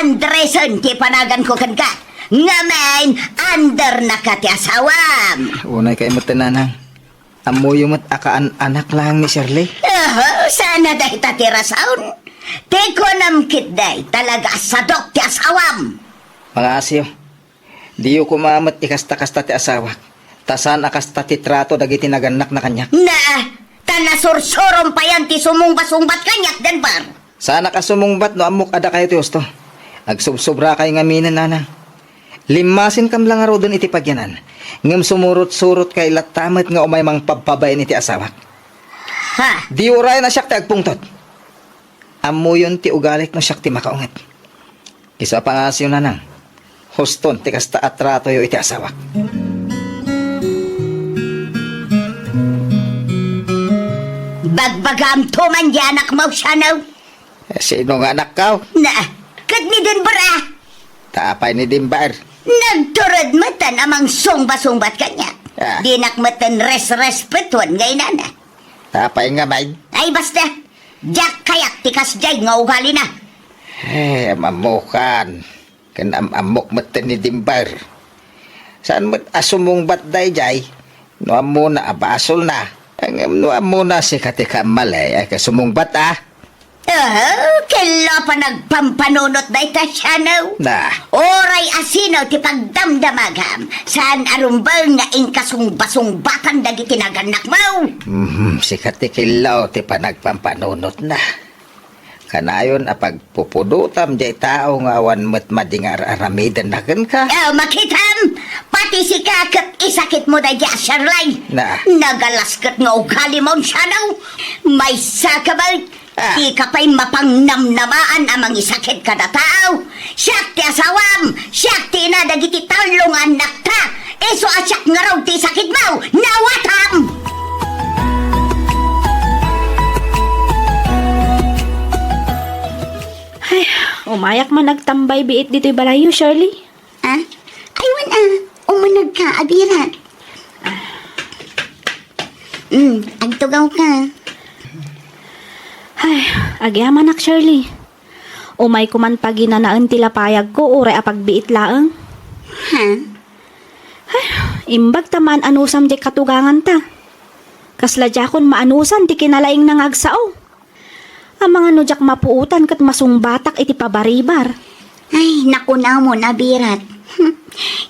Andresen ti panaganko kenka. Ngamin, Andernaka ti asawam. Unay kay met, Nanang. Ammoyo met a kaan-anak laeng ni Shirley? Oho, saan a dayta ti rason. Ti kunam ketdi, talaga a sadok ti asawam. Pangaasiyo. Diyo koma met ikasta-kasta ti asawak, ta saan a kasta ti trato dagiti nagannakna kaniak. Naa, ta nasursurom payan ti sumungbat-sungbat kaniak, Denver. Saanak a sumungbat no ammok a dakayo ti husto. Agsubsobrakay ngaminen, Nanang. Limmasinkam la ngaruden iti pagyanan, ngem sumurot-surot kay latta met nga umay mangpabpabain iti asawak. Ha? Di uray na siak ti agpungtot. Ammoyon ti ugalik no siak ti makaunget. Isu a pangasim, nanang. Huston ti kasta a tratoyo iti asawak. Bagbagaam to man di anakmo, Siano? Eh, sino nga anakkaw? Na, ket ni Denver, a. Ta apay ni Denver? Nagtured metten a mangsungba-sungbat kaniak. Ah. Dinak metten resrespetuen nga inana. Ta apay nga main? Ay, basta. Diak kayat ti kasdiay nga ugalina. Eh, amammokan. Ken am-ammok metten ni Denver. Saan met a sumungbat daydiay no ammona a basolna. Ngem no ammona sika ti kammalay, ay, kasumungbat a. Oh, ket la panagpampanunot dayta, Siano. Na. Uray a sino ti pagdamdamagam, saan a rumbeng nga inkasungbasungbatan dagiti nagannakmo. Mhm, sika ti killaw ti panagpampanunotna. Kanayon a pagpupudotam diay tao nga awan met madi nga ar-aramidenna kenka. Oh, makitam! Pati sika ket isakitmo daydiay a Shirley. Na. Nagalas ket nga ugalimo, Siano. Maysa ka met. Ah. Dika pay mapangnamnamaan a mangisakit kada tao. Siak ti asawam, siak ti ina dagiti tallo nga annakta. Isu a siak ngarud ti isakitmo, nawatam! Ay, umayak man agtambay biit ditoy balayyo, Shirley. Ah? Ay, wen, ah. Umuneg ka, Abirat. Mm, agtugaw ka. Ay, agyamanak, Shirley. Umayko man paginanaen ti lapayagko uray a pagbiit laeng. Ha? Ay, imbag ta maan-anusam diay katuganganta. Kasla diakon maanusan ti kinalaingna nga agsao. Amangan no diak mapuotan ket masungbatak iti pabaribar. Ay, nakunamon, Abirat.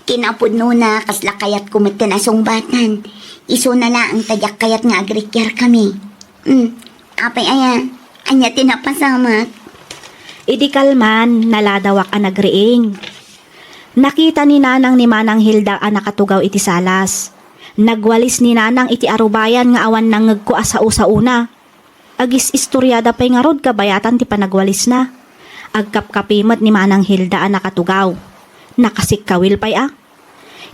Kinapudnona, kasla kayatko metten a sungbatan. Isuna laeng ta diak kayat nga agrikiarkami. Mm, apay aya, ania ti napasamak? Idi kalman, naladawak a nagriing. Nakita ni Nanang ni Manang Hilda a nakatugaw iti salas. Nagwalis ni Nanang iti arubayan nga awan nangngegko a sao-saona. Agis-istoriada pay ngarud kabayatan ti panagwalisna. Agkapkapi met ni Manang Hilda a nakatugaw. Nakasikkawil pay a.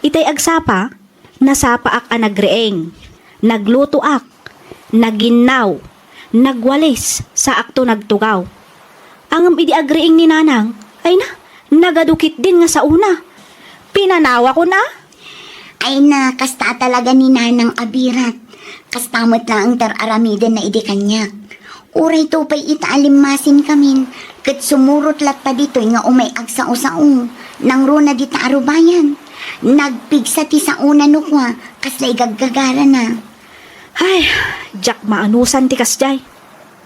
Itay agsapa, nasapaak a nagriing. Naglutoak. Naginnaw. Nagwalis. Saakto nagtugaw. Ngem idi agriing ni Nanang, ay na, nagadu ketdin nga saona. Pinanawakon a. Ay na, kasta a talaga ni Nanang Abirat. Kasta met laeng ti ar-aramidenna idi kaniak. Uray to pay ita a limmasinkamin, ket sumurot latta ditoy nga umay agsao-sao. Nangruna dita arubayan. Nagpigsa ti saona no kua, kasla igaggagarana. Ay, diak maanusan ti kasdiay.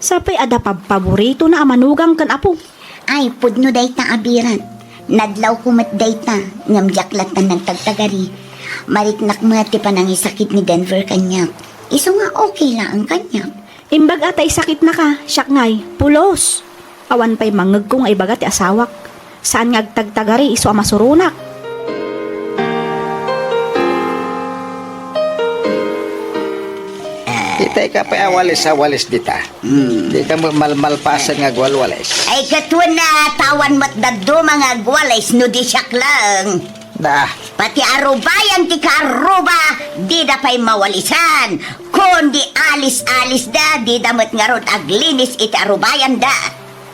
Sapay adda pabpaboritona a manugang ken apo. Ay, pudno dayta, Abirat. Nadlawko met dayta, ngem diak latta nagtagtagari. Mariknak met ti panangisakit ni Denver kaniak. Isu nga okay laeng kaniak. Imbag a ta isakitnaka, siak ngay, pulos. Awan pay mangngegko nga ibaga ti asawak. Saan nga agtagtagari isu a masuronak. Itay ka pay a walis a walis dita. Hmm. Di ka mo malmalpasen nga agwalwalis. Ay, ket wen a tawan met dadduma nga agwalis no di siak laeng. Da. Pati arubayan ti kaarruba, dida pay mawalisan. Kundi alis-alisda, dida met ngarud aglinis iti arubayanda.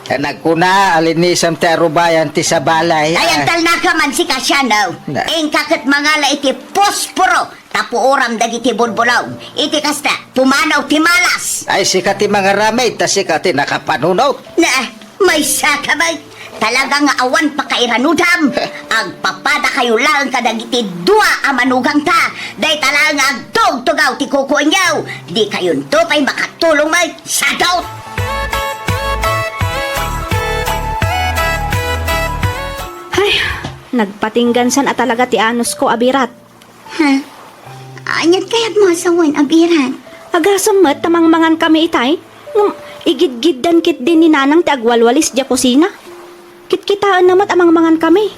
Ta nagkuna, alinisam ti arubayan ti sabali. Ay, agtalnaka man sika, Siano. Na. Inka ket mangala iti posporo, ta puoram dagiti bulbulaw. Iti kasta, pumanaw ti malas. Ay, sika ti mangaramid, ta sika ti nakapanunot. Na, maysa ka met. Talaga nga awan pakairanudam. Agpapadakayo laeng kadagiti dua a manugangta. Dayta laeng nga agtugtugaw ti kukuenyo. Dikayonto pay makatulong met. Sadot! Ay, nagpatinggansan a talaga ti anusko, Abirat. Ha? Aniat kayatmo a sawen, Abirat? Agasem met ta mangmangan kami itay, ngem igidgiddan ketdin ni Nanang ti agwalwalis diay kusina. Kitkitaenna met a mangmangan kami.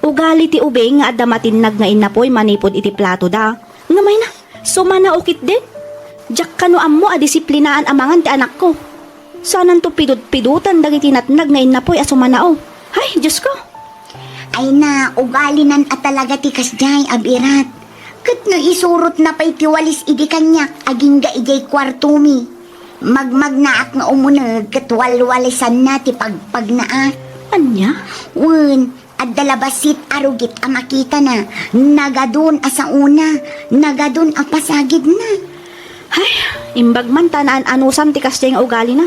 Ugali ti ubing nga adda matinnag nga innapuy manipud iti platoda. Ngem ay na, sumanao ketdin. Diak kano ammo a disiplinaan a mangan ti anakko. Saananto pidutpidoten dagiti natnag nga innapoy a sumanao. Ay, Diosko! Ay na, ugalinan a talaga ti kasdiay, abirat. Ket no isurotna pay ti walis idi kaniak, agingga idiay kuartomi. Magmagnaak nga umuneg ket walwalisanna ti pagpagnaak. Ania? Wen, adda la bassit a rugit a makitana, nagadun a saona, nagadun a pasagidna. Ay, imbag man ta naan-anusan ti kasdiay nga ugalina.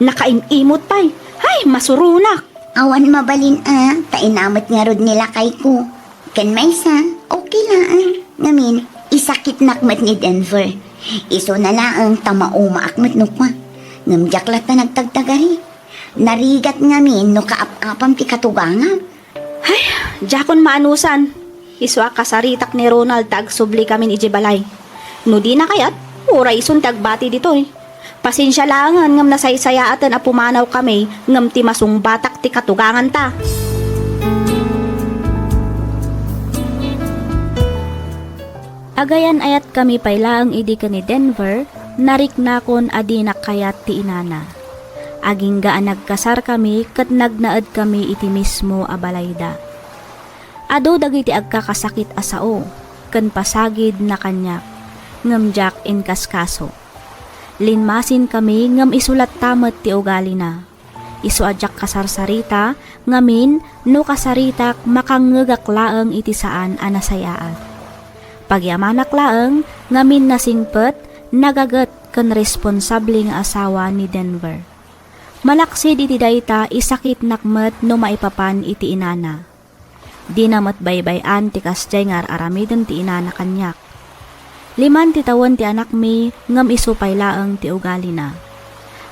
Nakaim-imot pay. Ay, masuronak! Awan mabalin a, ta inamet ngarud ni lakayko. Ken maysa, okay laeng. Ngamin, isakitnak met ni Denver. Isuna laeng ta maumaak met no kua. Ngem diak latta nagtagtagari. Narigat ngamin no kaap-apam ti katugangam. Ay, diakon maanusan. Isu a kasaritak ni Ronald ta agsubli kamin idiay balay. No dina kayat, uray isun ti agbati ditoy. Pasensia laengen ngem nasaysayaaten a pumanaw kami ngem ti masungbatak ti katuganganta. Agayan-ayat kami pay laeng idi ken ni Denver, nariknakon a dinak kayat ti inana. Agingga a nagkasar kami ket nagnaed kami iti mismo a balayda. Adu dagiti agkakasakit a sao ken pasagidna kaniak, ngem diak inkaskaso. Linmasin kami ngem isu latta met ti ugalina. Isu a diak kasarsarita, ngamin, no kasaritak, makangngegak laeng iti saan a nasayaat. Pagyamanak laeng, ngamin nasingpet, nagaget, ken responsable nga asawa ni Denver. Malaksid iti dayta, isakitnak met no maipapan iti inana. Dina met baybay-an ti kasdiay nga ar-aramiden ti inana kaniak. Liman ti tawen ti anakmi, ngem isu pay laeng ti ugalina.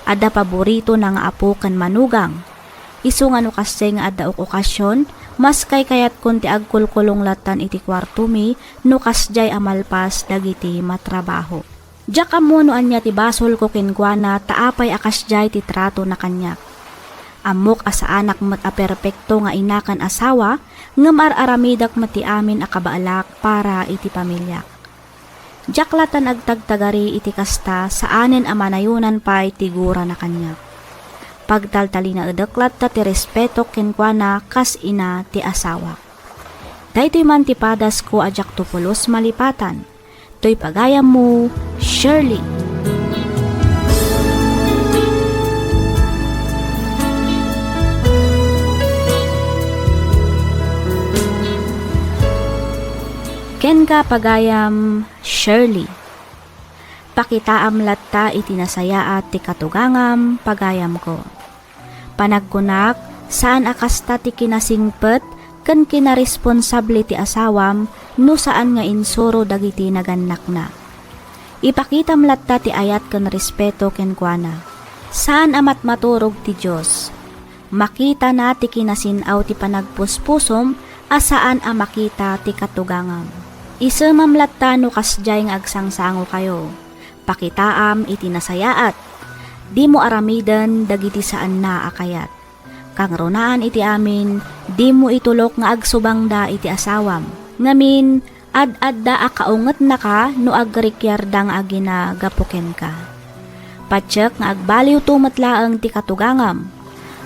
Adda paboritona nga apo ken manugang. Isu nga no kasdiay nga adda ok-okasyon, mas kaykayatkon ti agkulkulong lattan iti kuartomi no kasdiay a malpas dagiti matrabaho. Diak ammo no ania ti basolko kenkuana ta apay a kasdiay ti tratona kaniak. Ammok a saanak met a perpekto nga ina ken asawa, ngem ar-aramidek met ti amin a kabaelak para iti pamiliak. Diak latta agtagtagari iti kasta, saanen a manayonan pay ti gurana kaniak. Pagtaltalinaedek latta ti respetok kenkuana kas ina ti asawak. Daytoy man ti padasko a diakto pulos malipatan. Toy pagayammo, Shirley. Kenka, pagayam Shirley. Pakitaam latta iti nasayaat ti katugangam, pagayamko. Panagkunak, saan a kasta ti kinasingpet ken kinaresponsable ti asawam no saan nga insuro dagiti nagannakna. Ipakitam latta ti ayat ken respeto kenkuana. Saan a matmaturog ti Dios. Makitana ti kinasin-aw ti panagpuspusom a saan a makita ti katugangam. Isemam latta no kasdiay nga agsangsangokayo. Pakitaam iti nasayaat. Dimo aramiden dagiti saanna a kayat. Kangrunaan iti amin, dimo itulok nga agsubangda iti asawam. Ngamin, ad-adda a kaungetnaka no agrikiarda nga agina gapu kenka. Patiek nga agbaliwto met laeng ti katugangam.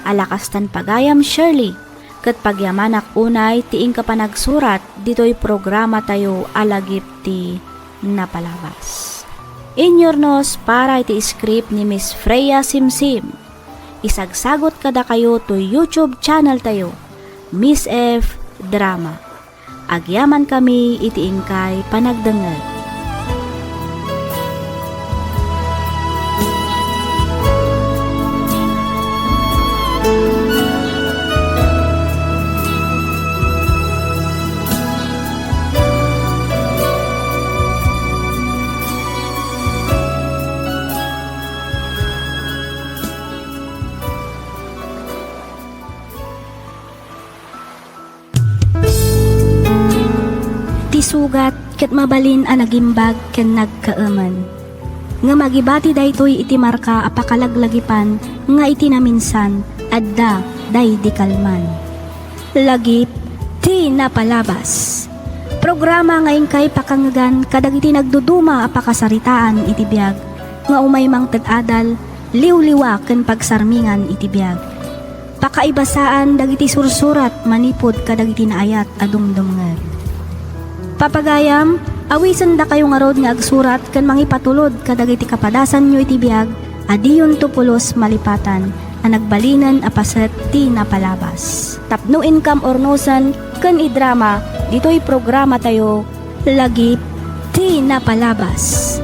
Ala kastan pagayam, Shirley, ket pagyamanak unay ti inka panagsurat ditoy programatayo a Lagip ti Napalabas. Inyurnos para iti script ni Miss Freya Simsim. Isagsagot kadakayo toy YouTube channel tayo, Miss F Drama. Agyamankami iti inkay panagdengngeg. Ti sugat ket mabalin a nagimbag ken nagkaemen. Ngem agibati daytoy iti marka a pakalaglagipan nga iti naminsan, adda daydi kalman. Lagip ti napalabas. Programa nga inkay pakangngegan kadagiti nagduduma a pakasaritaan iti biag, nga umay mangted adal, liwliwa ken pagsarmingan iti biag. Pakaibasaan dagiti sursurat manipud kadagiti naayat a dumdumngeg. Papagayam, awisendakayo ngarud nga agsurat ken mangipatulod kadagiti kapadasanyo iti biag a diyonto pulos malipatan a nagbalinen a paset ti napalabas. Tapno inkam urnosen ken idrama ditoy programatayo, Lagip ti Napalabas.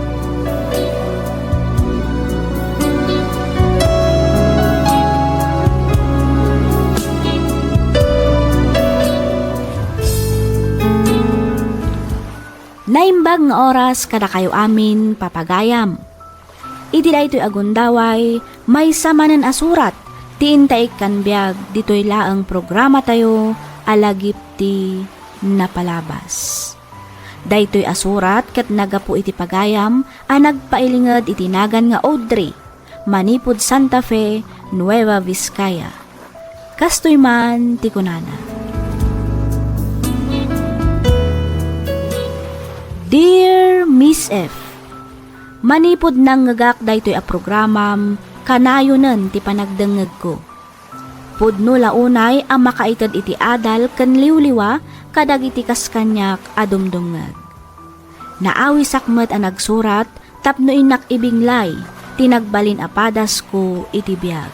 Naimbag nga oras kadakayo amin, papagayam. Iti daytoy a gundaway, maysa manen a surat ti intaikkan biag ditoy laeng programatayo a Lagip ti Napalabas. Daytoy a surat ket naggapu iti pagayam a nagpailinged iti nagan nga Audrey, manipud Santa Fe, Nueva Vizcaya. Kastoy man ti kunana, Dear Miss F, manipud nangngegak daytoy a programam, kanayonen ti panagdengngegko. Pudno la unay a makaited iti adal ken liwliwa kadagiti kas kaniak a dumdumngeg. Naawisak met a nagsurat tapno innak ibinglay ti nagbalin a padasko iti biag.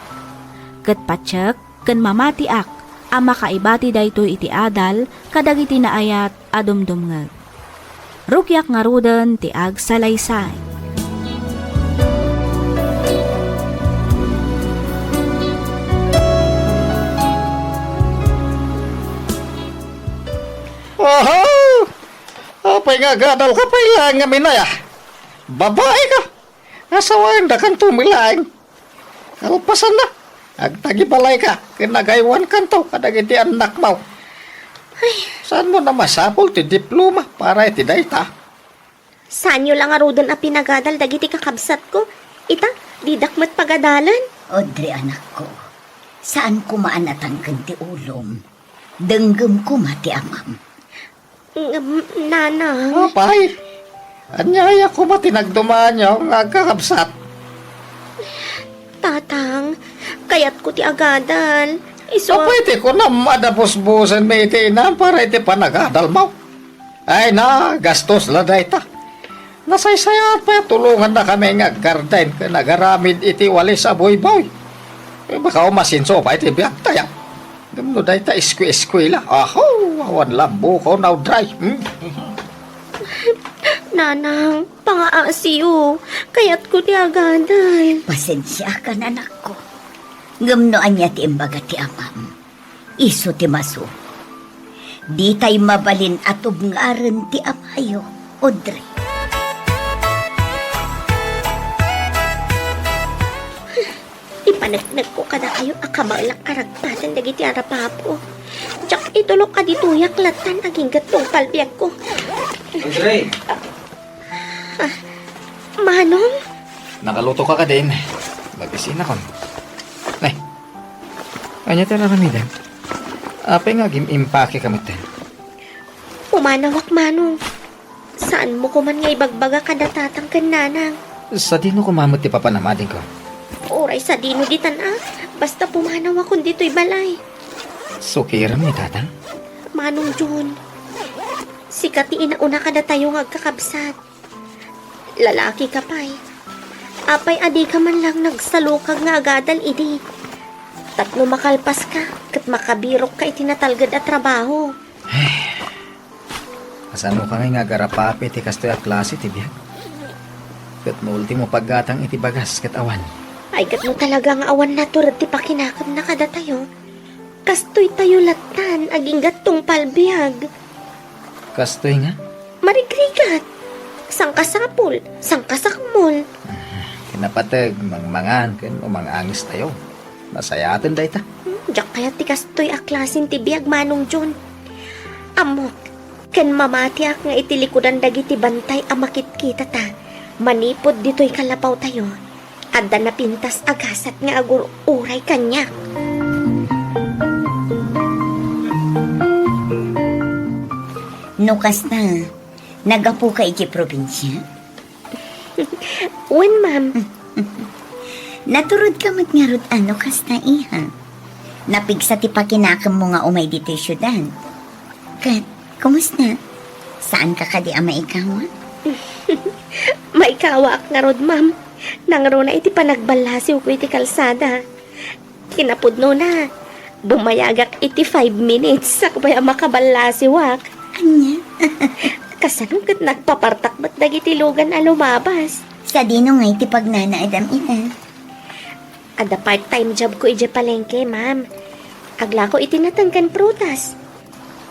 Ket patiek ken mamatiak a makaibati daytoy iti adal kadagiti naayat a dumdumngeg. Rugiak ngaruden ti agsalaysay. Oho! Apay nga agadalka pay laeng ngamin aya? Babaeka! Asawaendakanto met laeng. Kalpasanna, agtagibalayka ken agaywankanto kadagiti annakmo. Ay. Saanmo a masapul ti diploma para iti dayta? Saanyo la ngaruden a pinagadal dagiti kakabsatko. Ita, didak met pagadalen. Audrey, anakko, saan koma a natangken ti ulom. Denggem koma ti amam. Ngem, nanang. Apay, ania aya koma ti nagdumaanyo nga agkakabsat? Tatang, kayatko ti agadal. Isu a... Apay ti kunam a dabusbusenmi iti inam para iti panagadalmo? Ay na, gastos la dayta. Nasaysayaat pay a tulongannakami nga aggarden ken agaramid iti walis a buybuy. Eh, baka umasenso pay ti biagtayo. Ngem no dayta esku-eskuela, aho, awan la bukaw, Audrey. Hmm? Nanang, pangaasiyo. Kayatko ti agadal. Pasensiakan, anakko. Ngem no ania ti imbaga ti amam, isu ti masurot. Ditay mabalin a tubngaren ti amayo, Audrey. Ipaneknekko kadakayo a kabaelak a ragpaten dagiti arapapo. Diak itulok a ditoyak lattan agingga tungpal biagko. Audrey! Ah, Manong? Nakaluto ka kadin. Mag-isinakon. Nay, ania ti aramidem? Apay nga agim-impake ka metten? Pumanawak, Manong. Saanmo koman nga ibagbaga kada tatang ken nanang? Sadino koma met ti papanam adingko? Uray sadino ditan a, basta pumanawakon ditoy balay. Sukirem ni tatang? Manong John, sika ti inauna kadatayo nga agkakabsat. Lalaki ka pay. Apay a dika man lang nagsalukag nga agadal idi? Tapno makalpaska ket makabirokka iti natalged a trabaho. Kasanoka ngay nga agarapapi iti kastoy a klase ti biag? Ket no ultimo paggatang iti bagas ket awan. Ay, ket no talaga nga awan natured ti pakinakemna kadatayo, kastoytayo lattan agingga tungpal biag. Kastoy nga? Marigrigat. Sangkasapul, sangkasakmol. Kinapateg, mangmangan, ken umang-angistayo. Nasayaten dayta. Hmm, diak kayat ti kastoy a klasen ti biag, Manong John. Ammok, ken mamatiak nga iti likudan dagiti bantay a makitkitata manipud ditoy kalapawtayo, adda napintas a gasat nga agur-uray kaniak. No kasta, naggapuka iti probinsia? Wen, ma'am. Naturodka met ngarud a no kasta, iha. Napigsa ti pakinakemmo nga umay ditoy siudad. Ket, kumusta? Saanka kadi a maikawa? Maikawaak ngarud, ma'am. Nangruna iti panagballasiwko iti kalsada. Kinapudnona, bumayagak iti five minutes sakbay a makaballasiwak. Ania? Kasano ket nagpapartak met dagiti lugan a lumabas? Sadino ngay ti pagnanaedam ita? Adda part-time job ko idiay palengke, ma'am. Aglako iti nateng ken prutas.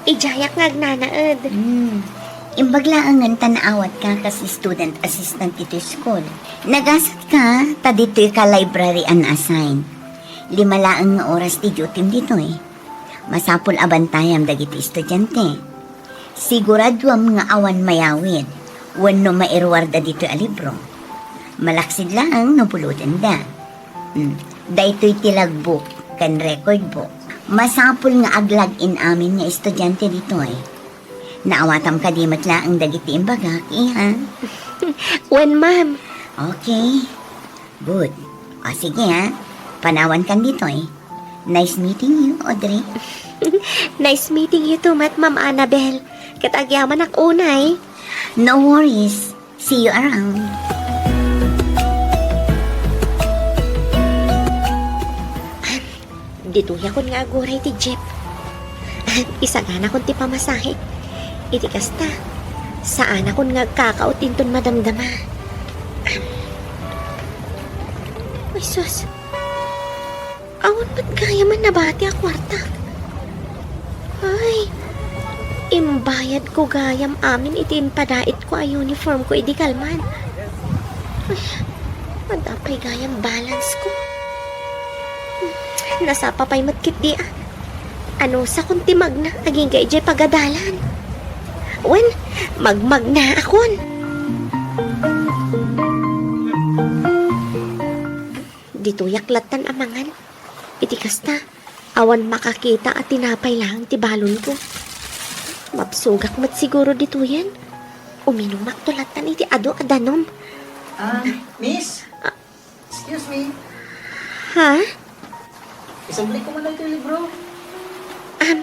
Idiayak nga agnanaed. Hmm. Imbag laengen ta naawatka kas student assistant iti school. Nagasatka ta ditoy ka library a na-assign. Lima laeng nga oras ti duty-m ditoy. Masapul a bantayam dagiti estudiante. Siguraduam nga awan mayawid wenno mairuarda ditoy a libro. Malaksid laeng no bulodenda. Hmm. Daytoy ti logbook ken record book. Masapul nga ag-log in amin nga estudiante ditoy. Naawatam kadi met laeng dagiti imbagak, iha? Wen, ma'am. Okay. Good. O, sige, ha. Panawankan ditoy. Nice meeting you, Audrey. Nice meeting you too, met, Ma'am Annabel. Ket agyamanak unay. No worries. See you around. Ditoyakon nga aguray ti jeep. Isaganakon ti pamasahe. Iti kasta, saanakon nga agkakaot inton madamdama. Ay, sus. Awan met gayam a nabati a kuarta. Ay, imbayadko gayam amin iti impadaitko a uniformko idi kalman. Ay, adda pay gayam balansko. Nasapa pay met ketdi a. Anusakon ti magna agingga idiay pagadalan. Wen, magmagnaakon. Ditoyak lattan a mangan. Iti kasta, awan makakita a tinapay laeng ti balonko. Mabsogak met siguro ditoyen. Uminumakto lattan iti adu a danum. Ah, miss? Ah. Excuse me. Ha? Isubli ko man iti libro. Um,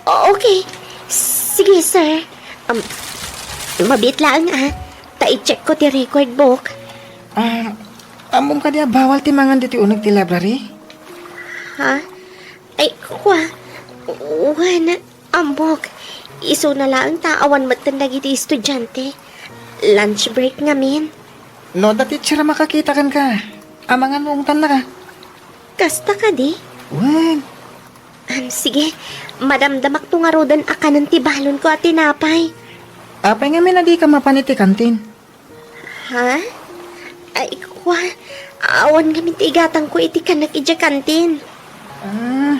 o-, okay. Sige, sir. Um, mabiit laeng, ah. Ta i-check ko ti record book. Ah, ammom kadi a bawal ti mangan ditoy uneg ti library? Ha? Ay, kua. Wen, ammok. Isuna laeng ta awan metten dagiti estudiante. Lunch break ngamin. No adda teacher a makakita kenka, amangan no ungtannaka. Kasta kadi? Wen. Am, sige. Madamdamakto ngaruden a kanen ti balonko a tinapay. Apay ngamin a dika mapan iti kantin? Ha? Ay, kua, awan ngamin ti igatangko iti kanek idiay kantin. Ah,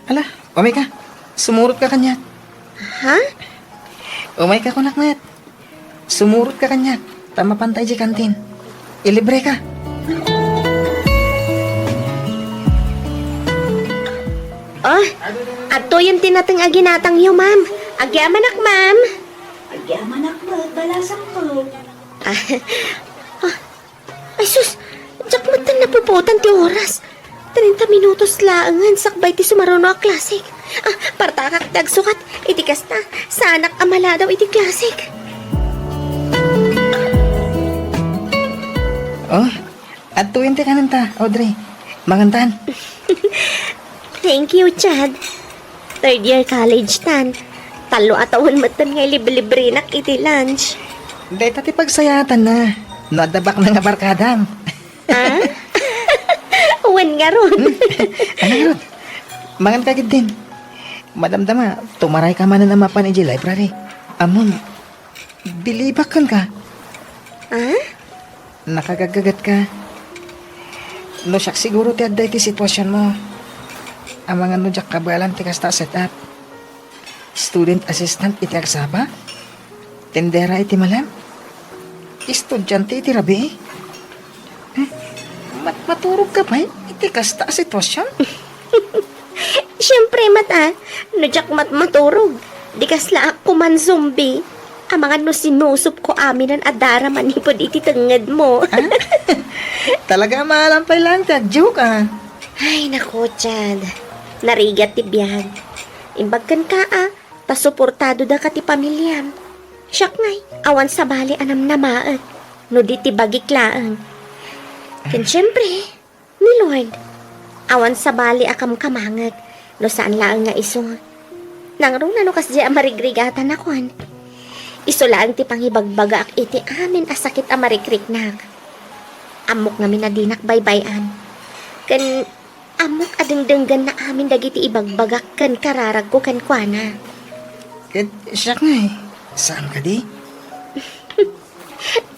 ala, umayka. Sumurotka kaniak. Ha? Umayka, kunak met. Sumurotka kaniak, ta mapanta idiay kantin. Ilibreka. Oh, adtoyen ti nateng a ginatangyo, ma'am. Agyamanak, ma'am. Agyamanak met, balasangko. Ah, ah, ay sus, diak metten napupuotan ti oras. Treinta minutos laengen sakbay ti sumaruno a klasek. Ah, partakak ti agsukat. Iti kasta, saanak a maladaw iti klasek. Oh, adtoyen ti kanenta, Audrey. Mangantan. Thank you, Chad. Third year college tan. Tallo a tawen metten nga iliblibrenak iti lunch. Dayta ti pagsayaatanna no adda baknang a barkadam. Ah? Wen ngarud. Hmm? Ania ngarud? Manganka ketdin. Madamdama, tumarayka manen a mapan idiay library. Ammom, bilibak kenka. Ah? Nakagaggagetka. No siak siguro ti adda iti situasionmo, amangan no diak kabaelan ti kasta a set-up. Student assistant iti agsapa? Tendera iti malem? Estudiante iti rabii? Eh, mat-, maturogka pay iti kasta a situasion? Siempre met a, no diak mat-, maturog. Di kasla ak kuman zombie. Amangan no sinusupko aminen a dara manipud iti tengngedmo. Ah? Talaga, maalam pay laeng ti agjoke, ah. Ay, naku, Chad. Narigat ti biag. Imbag kenka, ah, ta suportado daka ti pamiliam. Siak ngay, awan sabali a namnamaek. No di ti bagik laeng. Ken siempre, ni Lord, awan sabali a kamkamangek no saan laeng nga isu. Nangruna no kasdiay a marigrigatanakon. Isu laeng ti pangibagbagaak iti amin a sakit a marikriknak. Ammok ngamin a dinak baybay-an. Ken ammok a dengdenggenna amin dagiti ibagbagak ken kararagko kenkuana. Ket siak ngay, saan kadi?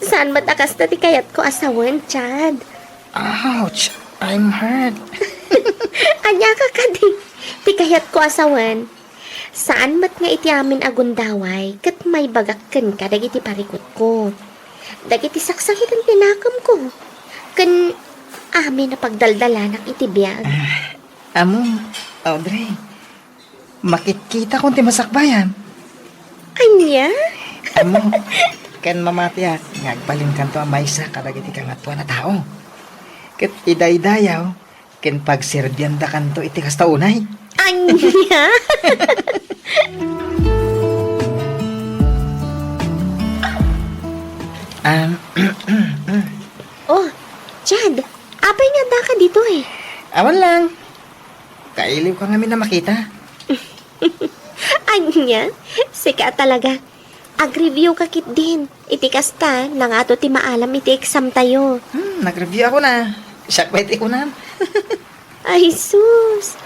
Saan met a kasta ti kayatko a sawen, Chad? Ouch! I'm hurt. Ania ka kadi? Ti kayatko a sawen, saan met nga iti amin a gundaway ket maibagak kenka dagiti parikutko, dagiti saksakiten ti nakemko, ken amin a pagdaldalanak iti biag. Ah, ammom, Audrey, makitkitakon ti masakbayan. Ania? Ammom, ken mamatiak nga agbalinkanto a maysa kadagiti kangatoan a tao. Ket idaydayaw ken pagserbiandakanto iti kasta unay. Ania? Um, Oh, Chad, apay nga addaka ditoy? Awan lang. Kailiwka ngamin a makita. Ania? Sika talaga. Agreview ka ketdin. Iti kasta, nangato ti maalam iti exam tayo. Hmm, nagreview ako na. Siak pay ti kunam. Ay, sus!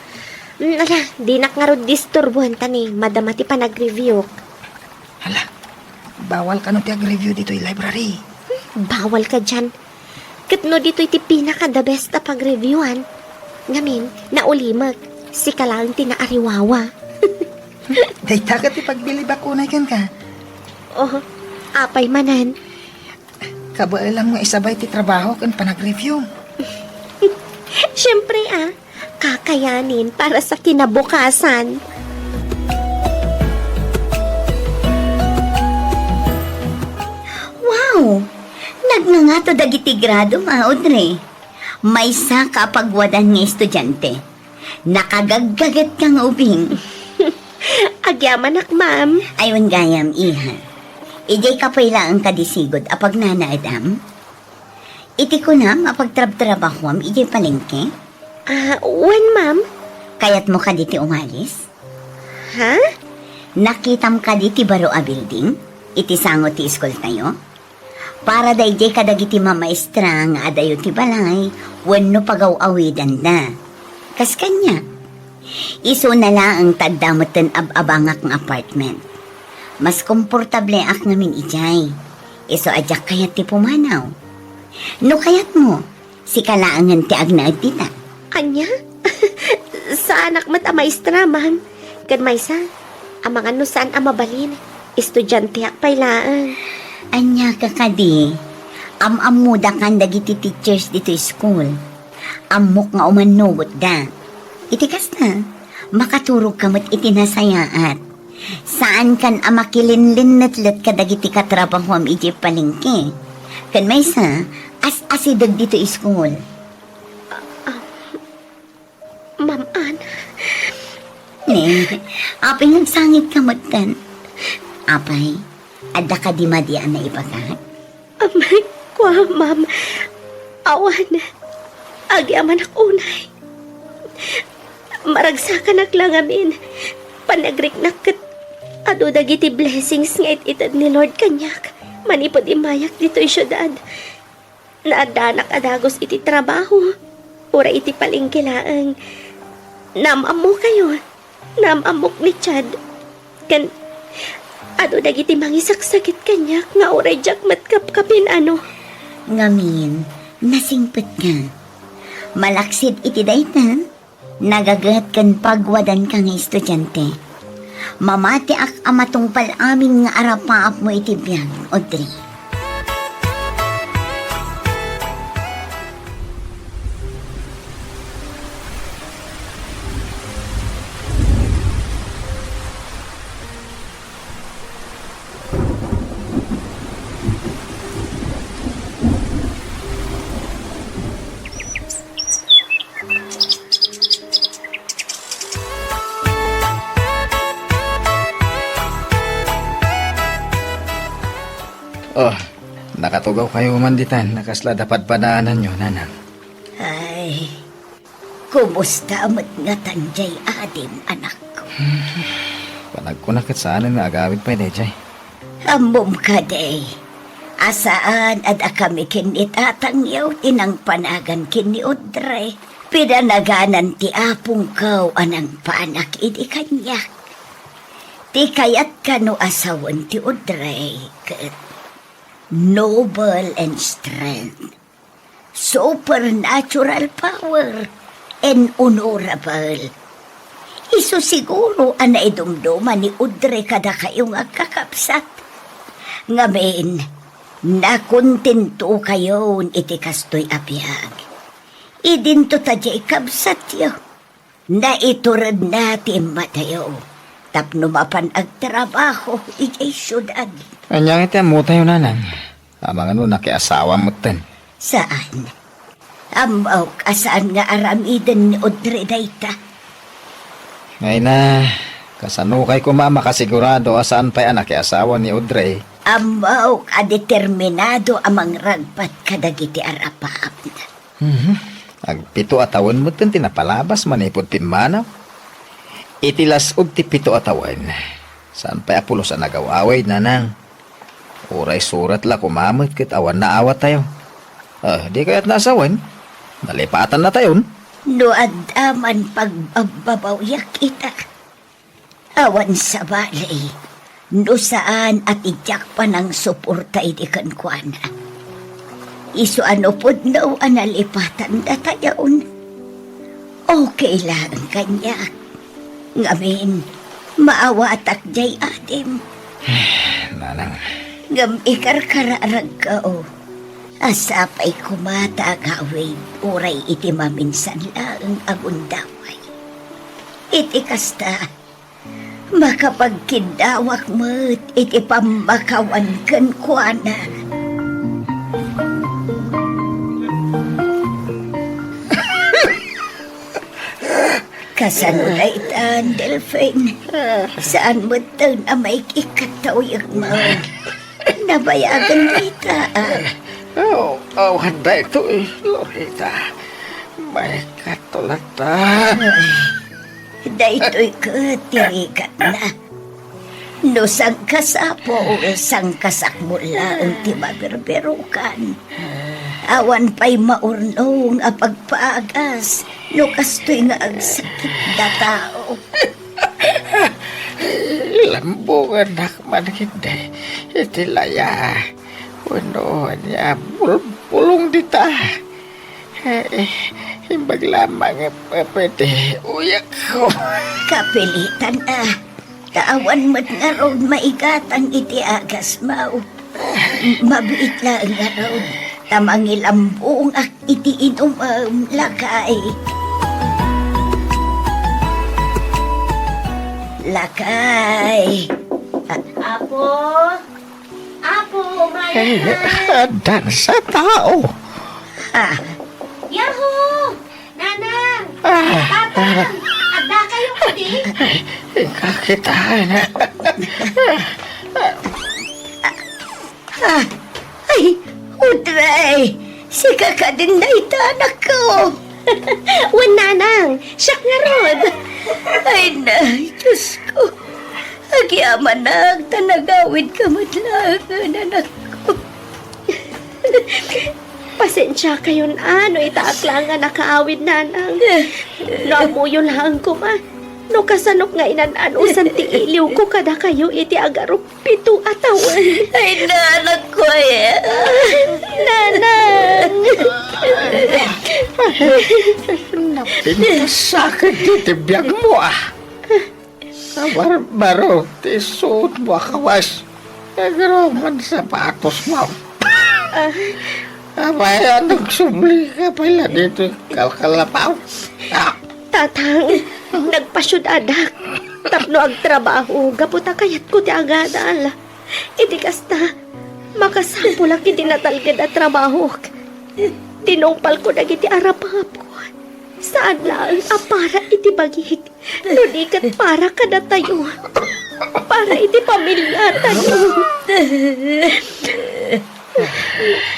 Mm, ala, dinak ngarud disturbuan ta ni madama ti panagreviewk. Hala, bawal kano ti agreview ditoy library? Hmm, bawal ka dian. Ket no ditoy ti pinaka the best a pagreviewan, ngamin, naulimek, sika laeng ti naariwawa. Dayta ket ti pagbilibak unay kenka. Oh, apay manen? Kabaelam nga isabay ti trabaho ken panagreview. Siempre, ah, kakayanin para sa kinabukasan. Wow! Nagngangato dagiti gradom, ah, Audrey. Maysa ka a pagwadan nga estudiante. Nakagaggaget ka nga ubing. Agyamanak, ma'am. Ay, wen gayam, iha. Idiay ka pay laeng kadi sigud a pagnanaedam? Iti kunam a pagtrabtrabahuam idiay palengke? Ah, wen, ma'am. Kayatmo kadi ti umalis? Ha? Nakitam kadi ti baro a building iti sango ti iskultayo? Para daydiay kadagiti mamaestra nga adayo ti balay wenno pagaw-awidanda. Kas kaniak, isuna laeng ta adda metten ab-abangak nga apartment. Mas komportableak ngamin idiay. Isu a diak kayat ti pumanaw. No kayatmo, sika laengen ti agnaed dita. Ania? Saanak met a maestra, ma'am. Ken maysa, amangan no saan a mabalin, estudianteak pay laeng. Ania ka kadi? Am-ammodakan dagiti teachers ditoy school. Ammok nga umannogotda. Iti kasta, makaturogka met iti nasayaat. Saankan a makilinlinnetlet kadagiti katrabahuam idiay palengke. Ken maysa, as-asideg ditoy school. Ah, ah, Ma'am Ann. Ne, apay nga agsangitka metten? Apay, adda kadi madi a naibagak? Amay, kua, ma'am. Awan, agyamanak unay. Maragsakanak la ngamin. Panagriknak ket adu dagiti blessings nga it-ited ni Lord kaniak manipud immayak ditoy siudad. Naaddanak a dagus iti trabaho, uray iti palengke laeng. Naam-ammokayo, naam-ammok ni Chad. Ken adu dagiti mangisaksakit kaniak nga uray diak met kapkapin, ano. Ngamin, nasingpetka. Malaksid iti dayta, nagaget ken pagwadanka nga estudiante. Mamatiak a matungpal amin nga arapaapmo iti biag, Audrey. Oh, nakatugawkayo man ditan, nakasla da padpadaananyo, nanang. Ay, kumusta met ngatan jay adim, anakko? Panagkuna ket saanen nga agawid pay dayjay. Ammom kadi, a saan a dakami ken ni tatangyo ti nangpanagan ken ni Audrey. Pinanaganan ti apongko a nangpanak idi kaniak. Ti kayat kano a sawen ti Audrey ket noble in strength, supernatural power, and honorable. Isu siguro a naidumduma ni Audrey kadakayo nga agkakabsat. Ngamin, nakontentokayon iti kastoy a biag. Idinto ta diay kabsatyo. Naituredna ti immadayo tapno mapan agtrabaho idiay siudad. Ania nga ti ammotayo, nanang? Amangan no nakiasawa metten. Saan. Ammok a saan nga aramiden ni Audrey dayta. Ay na, kasanokay koma a makasigurado a saan pay a nakiasawa ni Audrey? Ammok a determinado a mangragpat kadagiti arapaapna. Mhm. Agpito a tawen metten ti napalabas manipud pimmanaw. Iti las-ud ti pito a tawen, saan pay a pulos a nagaw-awid, nanang. Uray surat la koma met ket awan naawattayo. Ah, di kayatna a sawen? Nalipatannatayon. No adda man pagbabbabawiak ita, awan sabali, no saan a ti diak panangsuporta idi kenkuana. Isu a no pudno a nalipatannatayon, okay laeng kaniak. Ngamin, maawatak diay adim. Nanang. Ngem ikarkararagko a sapay koma ta agawid uray iti maminsan laeng a gundaway. Iti kasta, makapagkiddawak met iti pammakawan kenkuana. Kasano daytan, Delfin? Saan metten a maikikkattaw yegmo? Nabayagen dayta, a? Oh, awan daytoy, Loreta. Maikkato latta. Daytoy ket ti rigatna. No sangkasapul, sangkasakmul laeng ti maberberukan. Awan pay maurnong a pagpaagas no kastoy nga agsakit a tao. Lambongannak man ketdi iti laya wenno ania a bulbulong dita. Eh, imbag lamang a pwede, uyakko. Kapilitan a. Ta awan met ngarud maigatang iti agasmo. Mabiit laeng ngarud, ta mangilambongak iti inumem, lakay. Lakay. A- Apo? Apo, umayat ka. Eh, addan sa tao. Ah. Yahoo! Nanang! Ah. Tatang! Adda kayo kadi? Ay, ikaw kita, anak. Ah, ay, Audrey! Sika kadin dayta, anakko? Wen, Nanang, siak ngarud. Ay, nay, Diosko. Agyamanak ta nagawidka met laengen, anakko. Pasensiakayon a no itaak laeng a nakaawid, Nanang. No ammoyo laeng koma no kasanok nga inan-anusan ti iliwko kadakayo iti agarup pito a tawen. Ay, nanakko, ay. Nanang! Napintas sa akin ti biagmo, a. Barbaro ti suotmo a kawas. Agraman sapatosmo. Ah. Apay a nagsubli ka pay la ditoy kalkalapaw? Ah. Tatang, nagpasiudadak tapno agtrabaho gapu ta kayatko ti agadal. Iti kasta, makasapulak iti natalged a trabahok. Tinungpalko dagiti arapapko. Saan laeng a para iti bagik, no di ket para kadatayo. Para iti pamiliatayo.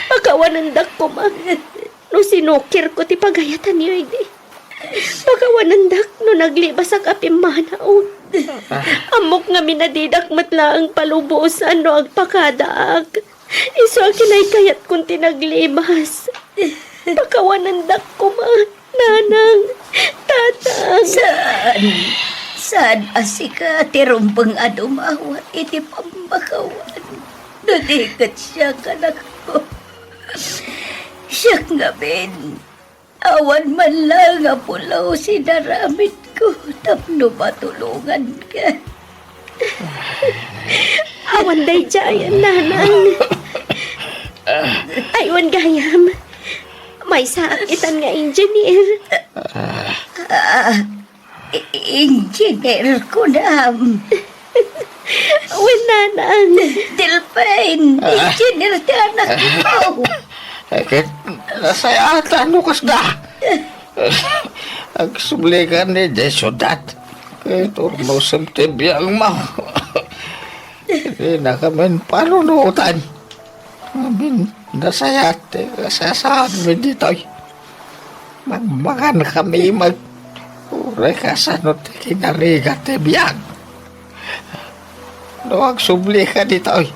Pakawanendak koma no sinukirko ti pagayatanyo idi. Pakawanendak no naglibasak a pimmanaw. Ammok ngamin a didak met laeng palubosan no agpakadaak. Isu a kinaykayatkon ti naglibas. Pakawanendak koma, nanang, tatang. Saan, saan a sika ti rumbeng a dumawat iti pammakawan? No di ket siak, anakko. Siak ngamin. Awan man laeng a pulos inaramidko tapno matulonganka. Awan daydiay, nanang. Aywan gayam. Maysaak itan nga engineer. Ah, I-, engineer, kunam. Wen, nanang. Delfin, ah, engineer ti anakko. Eh, ket nasayaatan no kasda. Agsublikan idiay siudad. Ket urnosem ti biagmo. Dinakamin panunotan. Amin, nasayaat ti kasasaadmi ditoy. Mangmagankami met, uray kasano ti kinarigat ti biag. No agsublika ditoy,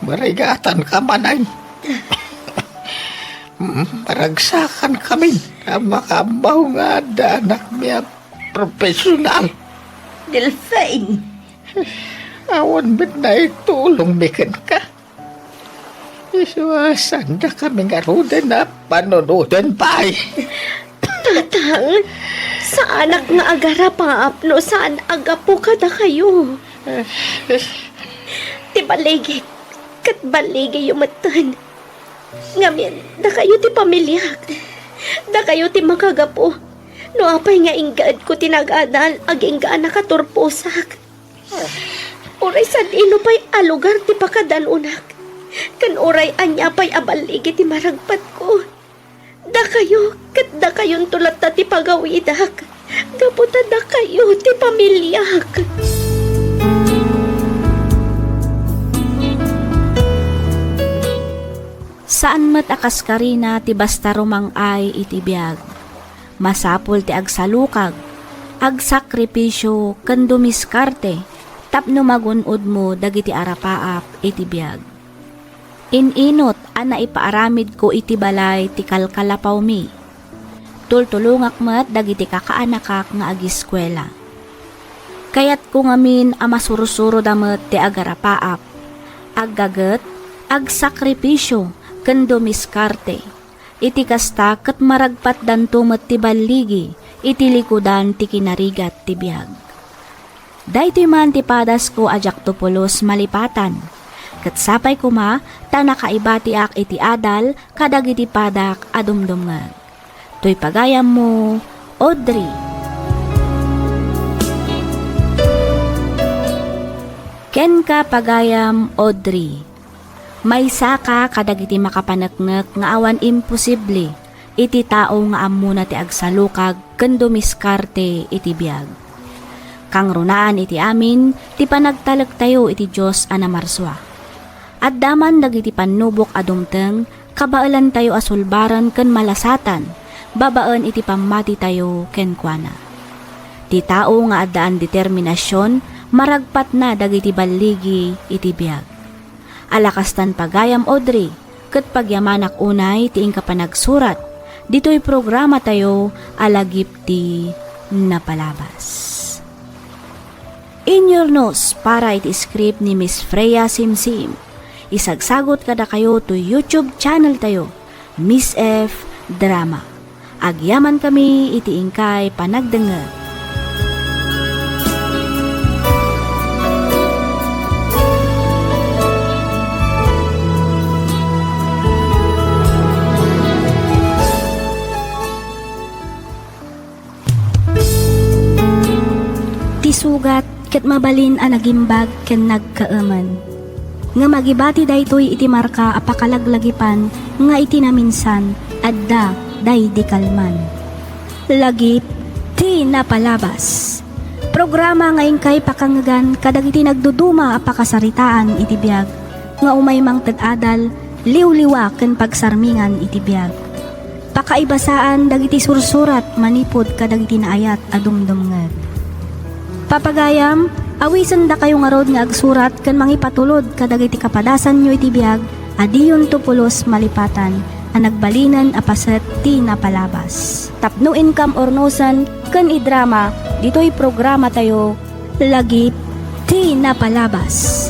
marigatanka manen. Mm, maragsakankamin a makaammo nga adda anakmi a profesional. Delfin. Awan met naitulongmi kenka. Isu a saandakami ngaruden a panunoten pay. Tatang, saanak nga agarapaap no saan a gapu kadakayo. Ti baligi, ket baligiyo metten. Ngamin, dakayo ti pamiliak. Dakayo ti makagapu. No apay nga inggaedko ti nag-adal, agingga a nakaturposak. Uray sadino pay a lugar ti pakadanunak, ken uray ania pay a balligi ti maragpatko, dakayo ket dakayonto latta ti pagawidak, gapu ta dakayo ti pamiliak. Saan met a kaskarina ti basta rumang-ay iti biag. Masapul ti agsalukag, agsakripisio ken dumiskarte tapno magun-odmo dagiti arapaap iti biag. In-inut a naipaaramidko iti balay ti kalkalapawmi. Tultulongak met dagiti kakaanakak nga agiskuela. Kayatko ngamin a masursuroda met ti agarapaap, aggaget, agsakripisio, ken dumiskarte. Iti kasta, ket maragpatdanto met ti balligi iti likudan ti kinarigat ti biag. Daytoy man ti padasko a diakto pulos malipatan, ket sapay koma ta nakaibatiak iti adal kadagiti padak a dumdumngeg. Toy pagayammo, Audrey. Kenka, pagayam, Audrey. Maysaka kadagiti makapaneknek nga awan imposible iti tao nga ammona ti agsalukag ken dumiskarte iti biag. Kangrunaan iti amin ti panagtalektayo iti Dios a namarsua. Adda man dagiti pannubok a dumteng, kabaelantayo a sulbaren ken malasatan babaen iti pammatitayo kenkuana. Ti tao nga addaan determinasion, maragpatna dagiti balligi iti biag. Ala kastan, pagayam Audrey, ket pagyamanak unay ti inka panagsurat ditoy programatayo a Lagip ti Napalabas. Inyurnos para iti script ni Miss Freya Simsim. Isagsagot kadakayo toy YouTube channel tayo, Miss F Drama. Agyamankami iti inkay panagdengngeg. Ti sugat ket mabalin a nagimbag ken nagkaemen. Ngem agibati daytoy iti marka a pakalaglagipan nga iti naminsan, adda daydi kalman. Lagip ti Napalabas. Programa nga inkay pakangngegan kadagiti nagduduma a pakasaritaan iti biag nga umay mangted adal liwliwa ken pagsarmingan iti biag. Pakaibasaan dagiti sursurat manipud kadagiti naayat a dumdumngeg. Papagayam, awisendakayo ngarud nga agsurat ken mangipatulod kadagiti kapadasanyo iti biag a diyonto pulos malipatan a nagbalinen a paset ti napalabas. Tapno inkam urnosen ken idrama ditoy programatayo, Lagip ti Napalabas.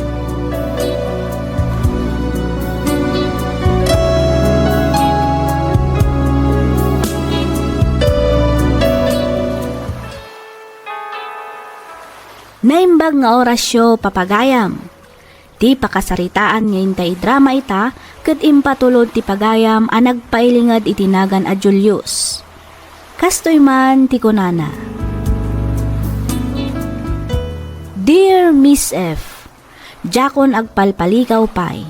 Naimbag nga orasyo, papagayam. Ti pakasaritaan nga inta idrama ita ket impatulod ti pagayam a nagpailinged iti nagan a Julius. Kastoy man ti kunana, Dear Miss F, diakon agpalpaligaw pay.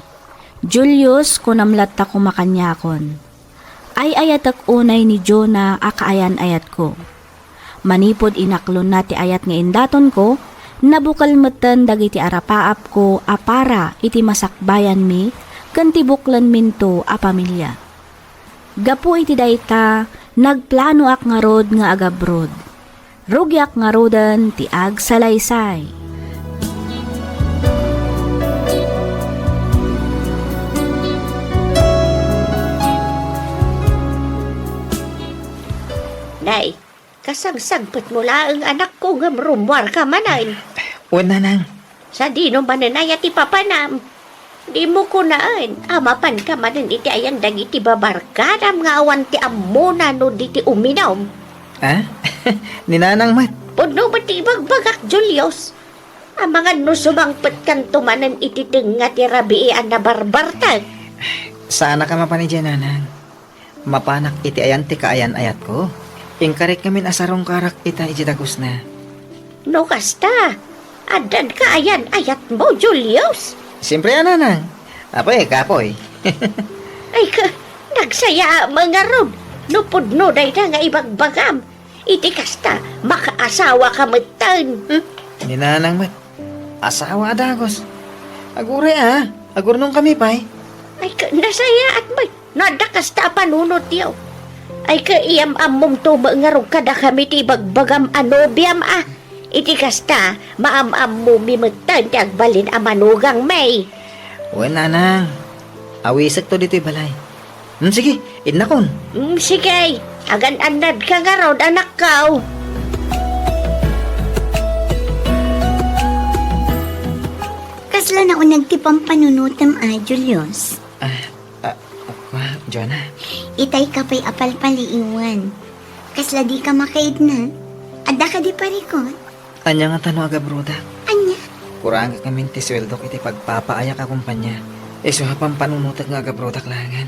Julius, kunam latta koma kaniakon. Ay-ayatek unay ni Jonah a kaayan-ayatko. Manipud inaklonna ti ayat nga indatonko, nabukel metten dagiti arapaapko a para iti masakbayanmi ken ti buklenminto a pamilia. Gapu iti dayta, nagplanoak ngarud nga agabroad. Rugiak ngaruden ti agsalaysay. Nay, kasangsangpetmo laeng, anakko, ngem rummuarka manen. Wen, nanang. Sadino manen aya ti papanam? Dimo kunaen a mapanka manen iti ayan dagiti babarkadam nga awan ti ammona no di ti uminum. Ah? Ni nanang met. Pudno met ti ibagbagak, Julius. Amangan no sumangpetkanto manen iti tengnga ti rabii a nabarbartek. Saanaka mapan idiay, nanang. Mapanak iti ayan ti kaayan-ayatko. Inkarik ngamin a sarungkarak ita iti dagus na. No kasta, addan kaayan-ayatmo, Julius? Siyempre a, nanang. Apoy, kapoy. Ay ka, nagsaya a mangarod no pudno dayta nga ibagbagam. Iti kasta, makaasawaka metten. Hmm? Ni nanang met. Asawa a dagus. Aguray a, agurnongkami pay. Ay ka, nasayaat met. No adda kasta a panunotyo. Ay ka, iyam-ammomto met ngarud kadakami ti ibagbagam a nobiam a. Iti kasta, maam-ammomi metten ti agbalin a manugangmi. Wen, nanang. Awisekto ditoy balay. Hmm, sige, innakon. Hmm, sige. Agan-annadka ngarud, anakko. Kasla nauneg ti pampanunotem a, Julius? Ah, ah, ah, Joanna. Itay ka pay a palpaliiwan. Kasla dika makaidna? Adda kadi parikut? Ania ngata no agabrodak? Ania? Kurangek ngamin ti sueldok iti pagpapaayak a kumpanya. Isu a pampanunotek nga agabrodak laengen.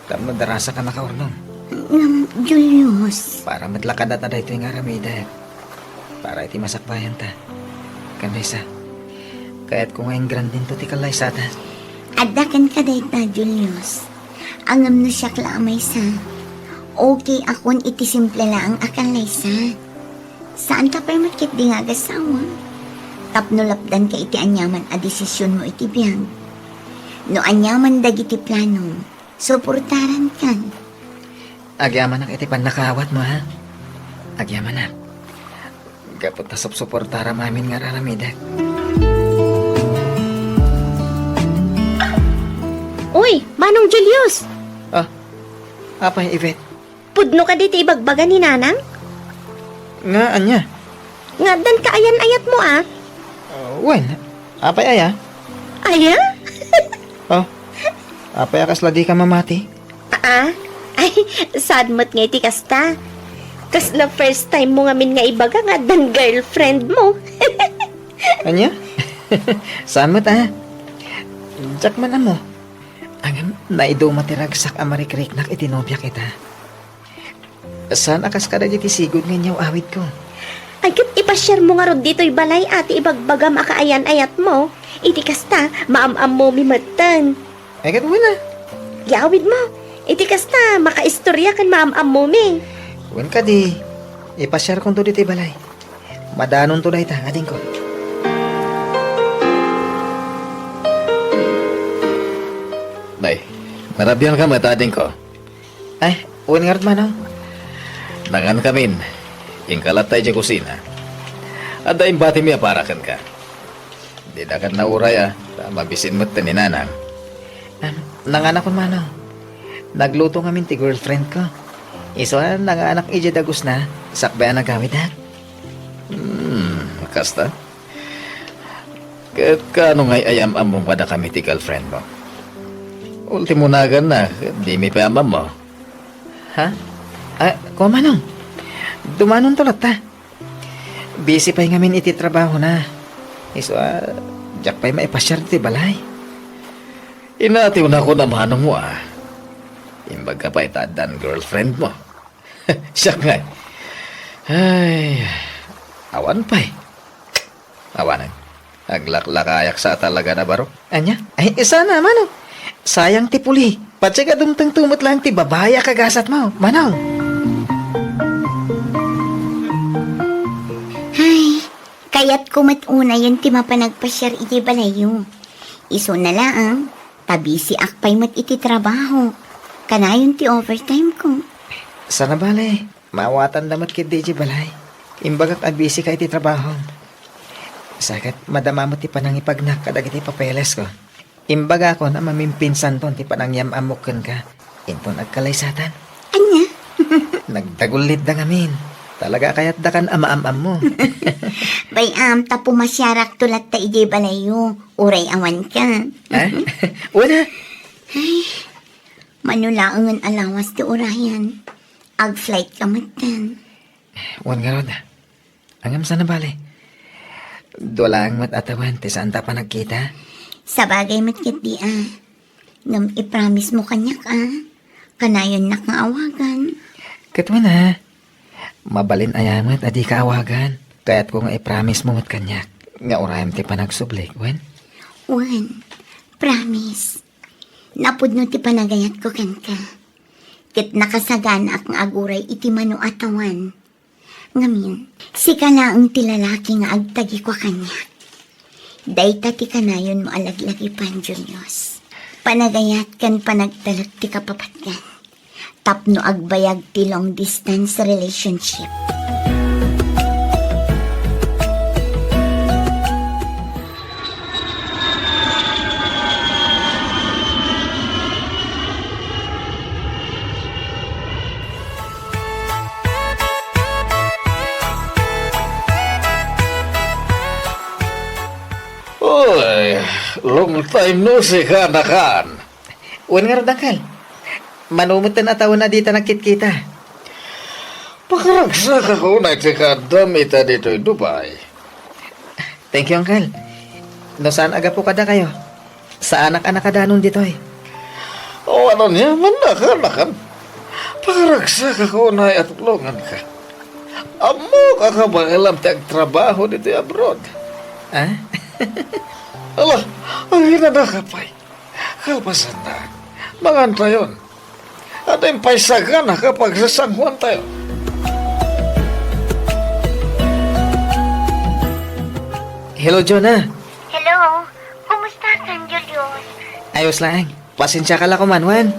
Tapno darasaka makaurnong. Ngem, Julius. Para met la kadata daytoy nga aramidek. Para iti masakbayanta. Ken maysa, kayatko nga ingrandento ti kallaysata. Adda kenka dayta, Julius. Ngem no siak la a maysa, okay akon iti simple laeng a kallaysa. Saanta pay met ketdi nga agasawam. Tapno lapdanka iti aniaman a desisionmo iti biag. No aniaman dagiti planom, suportarankan. Agyamanak iti pannakaawatmo, ha? Agyamanak. Gapu ta supsuportaram amin nga ar-aramidek. Uy, Manong Julius! Ah, apay, Yvette? Pudno kadi ti ibagbaga ni Nanang? Nga, ania? Nga addan kaayan-ayatmo, a? Ah, wen, apay aya? Aya? Oh, apay a kasla dika mamati? Aa? Ay, saan met nga iti kasta? Kasla first time mo ngamin nga ibaga nga addan girlfriend mo. Ania? Saan met, a? Diak man ammo. Ngem, naiduma ti ragsak a marikriknak iti nobiak ita. Saan a kas kadagiti sigud nga inyaw-awidko. Ay, ket ipasiarmo ngarud ditoy balay a ti ibagbagam a kaayan-ayatmo. Iti kasta, maam-ammomi metten. Ay, ket wen a. Yawidmo. Iti kasta, makaistorya ken maam-ammomi. Wen kadi, ipasiarkonto ditoy balay. Madanonto dayta, adingko. Nay, Narabian ka met, adingko? Ay, wen ngarud, Manong. Nangan kamin. Inka latta idiay kusina. Adda imbatimi a para kenka. Dida ket nauray a, ta mabisin met ti ni Nanang. Ah, nanganakon, Manong. Nagluto ngamin ti girlfriend ko. Isu a nanganak idiay dagusna, sakbay a nagawidak. Hmm, kasta? Ket kaano ngay a yam-ammom kadakami ti girlfriend mo? Ultimo naganna, ket dimi pay am-ammo. Ha? Ah, kua, Manong. Dumanonto latta. Busy pay ngamin iti trabahona. Isu a, diak pay maipasiar iti balay. Inatiwnakon a manongmo a. Imbag ka pay ta addan girlfriend mo. Siak ngay. Ay, awan pay. Awanen. Aglaklakayak sa talaga na baro. Ania? Ay, sana, Manong. Sayang ti puli. Patse ka dumtengto met laeng ti babai a kagasatmo, Manong. Ay, kayatko met unayen ti mapan agpasiar idiay balayyo. Isuna laeng, ta busy ak pay met iti trabaho. Kanayon ti overtime ko. Sana bale, maawatanda met ketdi idiay balay. Imbagak a busy ka iti trabaho. Sa ket, madama met ti panangipagnak kadagiti papeles ko. Imbagakon a mamimpinsanton ti panangyam-ammok kenka. Inton agkalaysatan. Ania? Nagdagullitda ngamin. Talaga kayatdakan a maam-ammo. Bay-am, ta pumasiarakto latta idiay balayyo. Uray awan ka. Ha? Wala. Ay, mano laengen a lawas ti urayan. Ag-flight ka metten. Wen ngarud. Ngem sana bale. Dua laeng met a tawen ti saanta panagkita. Sabagay met ketdi a. Ngem i-promise mo kaniak a. Kanayonnak nga awagan. Ket wen a. Mabalin aya met a dika awagan. Kayatko nga i-promise mo met kaniak nga urayem ti panagsublik, wen? Wen. Promise. Napudno ti panagayatko kenka. Ket nakasaganaak nga aguray iti mano a tawen. Ngamin, sika laeng ti lalaki nga agtagikua kaniak. Dayta ti kanayonmo a laglagipan, Julius. Panagayat ken panagtalek ti kapapatgan. Tapno agbayag ti long distance relationship. Oy, long time no see, kanakan. Wen ngarud, Uncle. Mano metten a tawen a dita nagkitkita. Pakaragsakak unay ti kaaddam ita ditoy Dubai. Thank you, Uncle. No saan a gapu kadakayo, saanak a nakadanon ditoy. O, ano niya, manda ka, nakan. Pakaragsakak unay a tulonganka. Ammok a kabaelam ti agtrabaho ditoy abroad. Ah? Ala, agina na ka pay. Kalpasanna, mangantayon. Adda pay sagana a pagsasanguantayo. Hello, Jonah. Hello. Kumusta ka, Julius? Ayos laeng. Pasensiaka la koman, wen.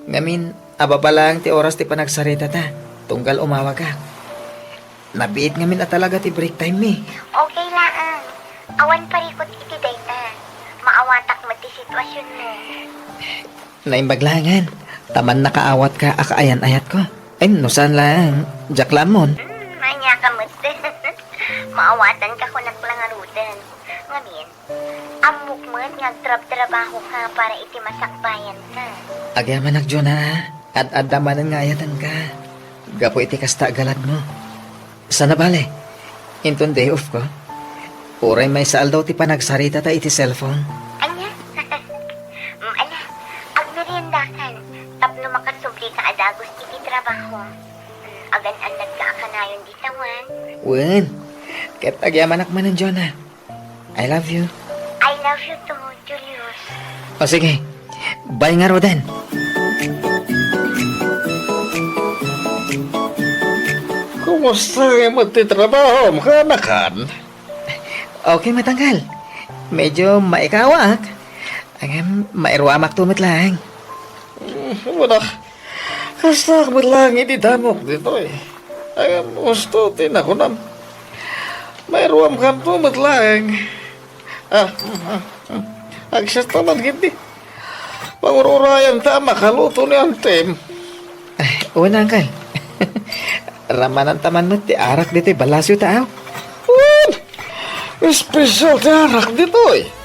Ngamin, ababa laeng ti oras ti panagsaritata. Tunggal umawagak. Nabiit ngamin a talaga ti break time mi. Okay laeng. Awan parikut iti dayta. Maawatak met ti situasionmo. Naimbag laengen, ta mannakaawatka a kaayan-ayatko. Ay, no saan laeng, diak la ammon. Hmm, ania ka met. Maawatanka kunak la ngaruden. Ngamin, ammok met nga agtrabtrabahoka para iti masakbayanka. Agyamanak, Jonah, a. Ad-adda manen nga ayatenka. Gapu iti kasta a galadmo. Sana bale, inton day off ko, uray maysa aldaw ti panagsaritata iti cellphone. Ania? Mm, ala, agmeriendakan tapno makasublika a dagus iti trabaho. Mm, agan-annadka a kanayon dita wen. Wen, ket agyamanak manen, Jonah. I love you. I love you too, Julius. O sige, bye ngaruden. Kumusta met ti trabahom, kanakan? Okay met, Uncle. Medyo maikawaak. Ngem, mairuamakto met laeng. Hmm, wala. Kasta met laeng idi damok ditoy. Ay, gusto ti nakunam. Mairuam kanto met laeng. Ah, ah, ah, ah. Agsiasta man ketdi. Pangururayan ta a makaluto ni Antem. Ay, wen, Uncle. Ramanan ta man met ti arak ditoy balasyo ta, aw. Wen! Espesyal ti arak ditoy.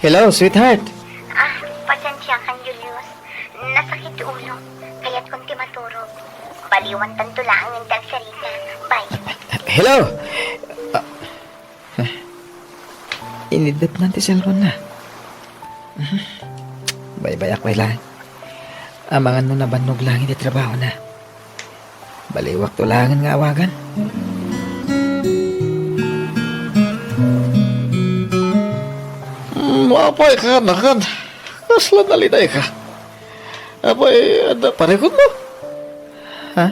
Hello, sweetheart. Ah, pasensya kan, Julius. Nasakit ti ulo. Kayatkon ti maturog. Baliwan tanto laeng ti agsarita. Bye. Hello! Ah, inidepna ti cellphone na. Mhm. Baybayak pay laeng. Amangan no nabannog laeng iti trabahona. Baliwakto laengen nga awagan. Hmm, apay, kanakan. Kasla nalidayka. Apay, adda parikutmo? Ha?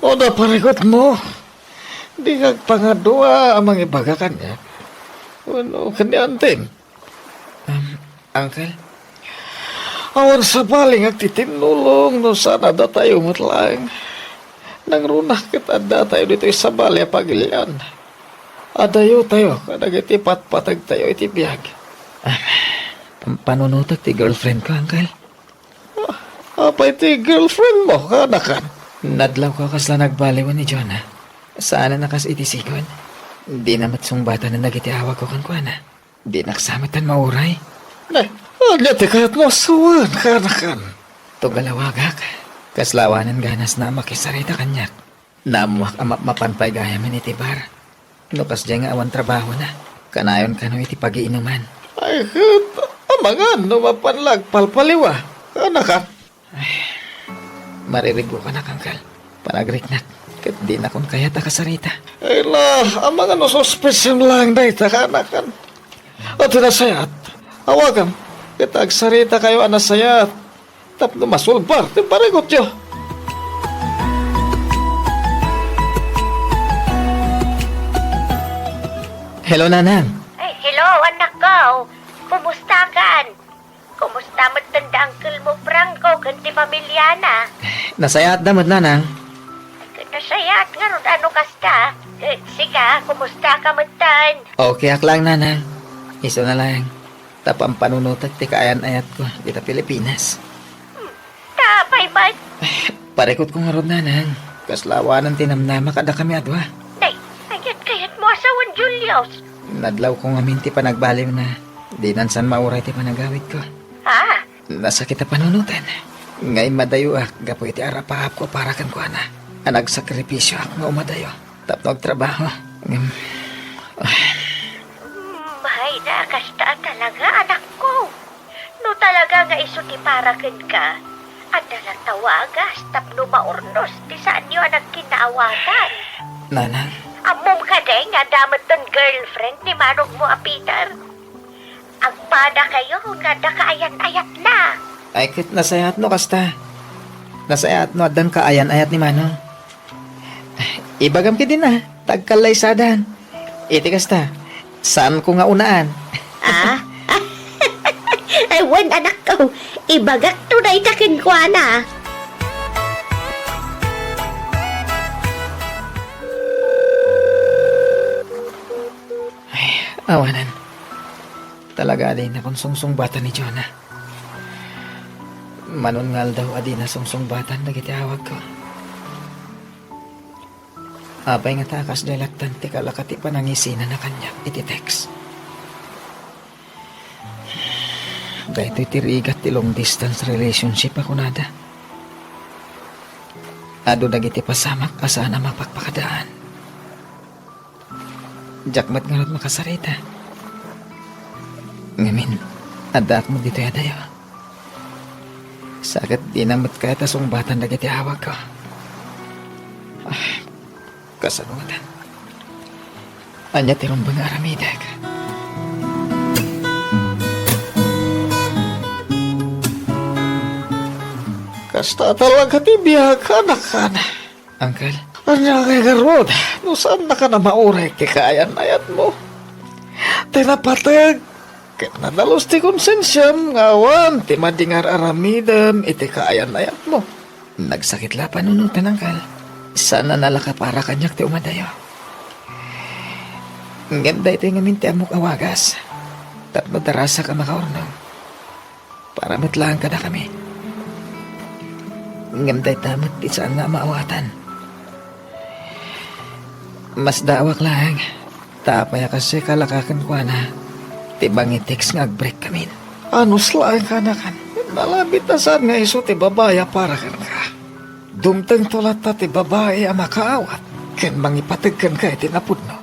Adda parikutmo? Dika agpangadua a mangibaga kaniak wenno ken ni Antem? Um, Uncle? Awan sabali nga agtitinnulong no saan a datayo met laeng. Nangruna ket addatayo ditoy sabali a pagilian. Adayotayo kadagiti patpategtayo iti biag. Ah, pam-, panunotek ti girlfriend ko, Uncle. Ah, apay ti girlfriend mo, kanakan? Nadlawko a kasla nagbaliwen ni Jonah. Saanen a kas iti sigud. Dina met sungbatanen dagiti awagko kenkuana. Dinak sa metten mauray. Ne, ania ti kayatmo a sawen, kanakan? Tugal a wagak. Kasla awanen ganasna a makisarita kaniak. Naammoak a mapmapan pay gayamen iti bar. No kasdiay nga awan trabahona, kanayon kano iti pagiinuman. Ay, ket, amangan no mapan la agpalpaliwa. Kanakan? Ay, mariribukana, Uncle. Panagriknak, ket dinakon kayat a kasarita. Ay la, amangan no suspetsen laeng dayta, kanakan. Iti nasayaat, awagam, ket agsaritakayo a nasayaat tapno masulbar ti parikutyo. Hello, Nanang. Ay, hello, anakko. Kumusta kan? Kumusta met da uncle mo Franco ken ti pamiliana? Nasayaatda met, Nanang. Ay, ket nasayaat ngarud a no kasta. Ket sika, kumusta ka metten? Okay ak laeng, Nanang. Isu na laeng. Ta pampanunotek ti kaayan-ayatko ita Pilipinas. Hmm, ta apay met? Parikutko ngarud, Nanang. Kasla awanen ti namnama kadakami a dua. Nay, kayat-kayatmo a sawen, Julius. Nadlawko ngamin ti panagbaliwna. Dinan san mauray ti panagawidko. Ah? Nasakit a panunoten. Nga immadayoak gapu iti arapaapko para kenkuana. A nagsakripisioak nga umadayo tapno agtrabaho. Ngem, ah. Hmm, mayda a kasta a talaga, anakko. No talaga nga isu ti para kenka, adda latta wagas tapno maurnos ti saanyo a nagkinnaawagan. Nanang. Ammom kadi nga adda metten girlfriend ni manongmo a Peter? Agpadakayo nga adda kaayan-ayatna. Ay, ket nasayaat no kasta. Nasayaat no addan kaayan-ayat ni manong. Ibagam ketdin a, ta agkallaysadan. Iti kasta, saanko nga unaan. Ah? Ay, wen, anakko. Ibagakto dayta kenkuana. Ay, awanen. Talaga a dinakon sungsungbatan ni Jonah. Manon nga aldaw a dina sungsungbatan dagiti awagko. Apay ngata a kasdiay lattan ti kalaka ti panangisinana kaniak iti text? Daytoy ti rigat ti long distance relationship a kunada. Adu dagiti pasamak a saan a mapakpakadaan. Diak met ngarud makasarita. Ngamin, addaak met ditoy adayo. Sa ket dina met kayat a sungbatan dagiti awagko. Ah, kasano ngata? Ania ti rumbeng nga aramidek? Kasta talaga ti biag, anak. Uncle? Ania ngay ngarud, no saannaka a mauray ti kayan-ayatmo? Ti napateg ket nadalus ti konsensiam nga awan ti madi nga ar-aramidem iti kayan-ayatmo. Nagsakit la a panunoten, Uncle. Saan a nalaka para kaniak ti umadayo. Ngem daytoy ngamin ti ammok a wagas tapno darasak a makaurnong. Para met laeng kadakami. Ngem dayta met ti saan nga maawatan. Masdaawak laeng, ta apay a kas kalaka kenkuana ti bangitext nga agbreak ngamin. Anus laeng, kanakan. Nalabit a saan nga isu ti babai a para kenka. Dumtengto latta ti babai a makaawat ken mangipateg kenka iti napudno.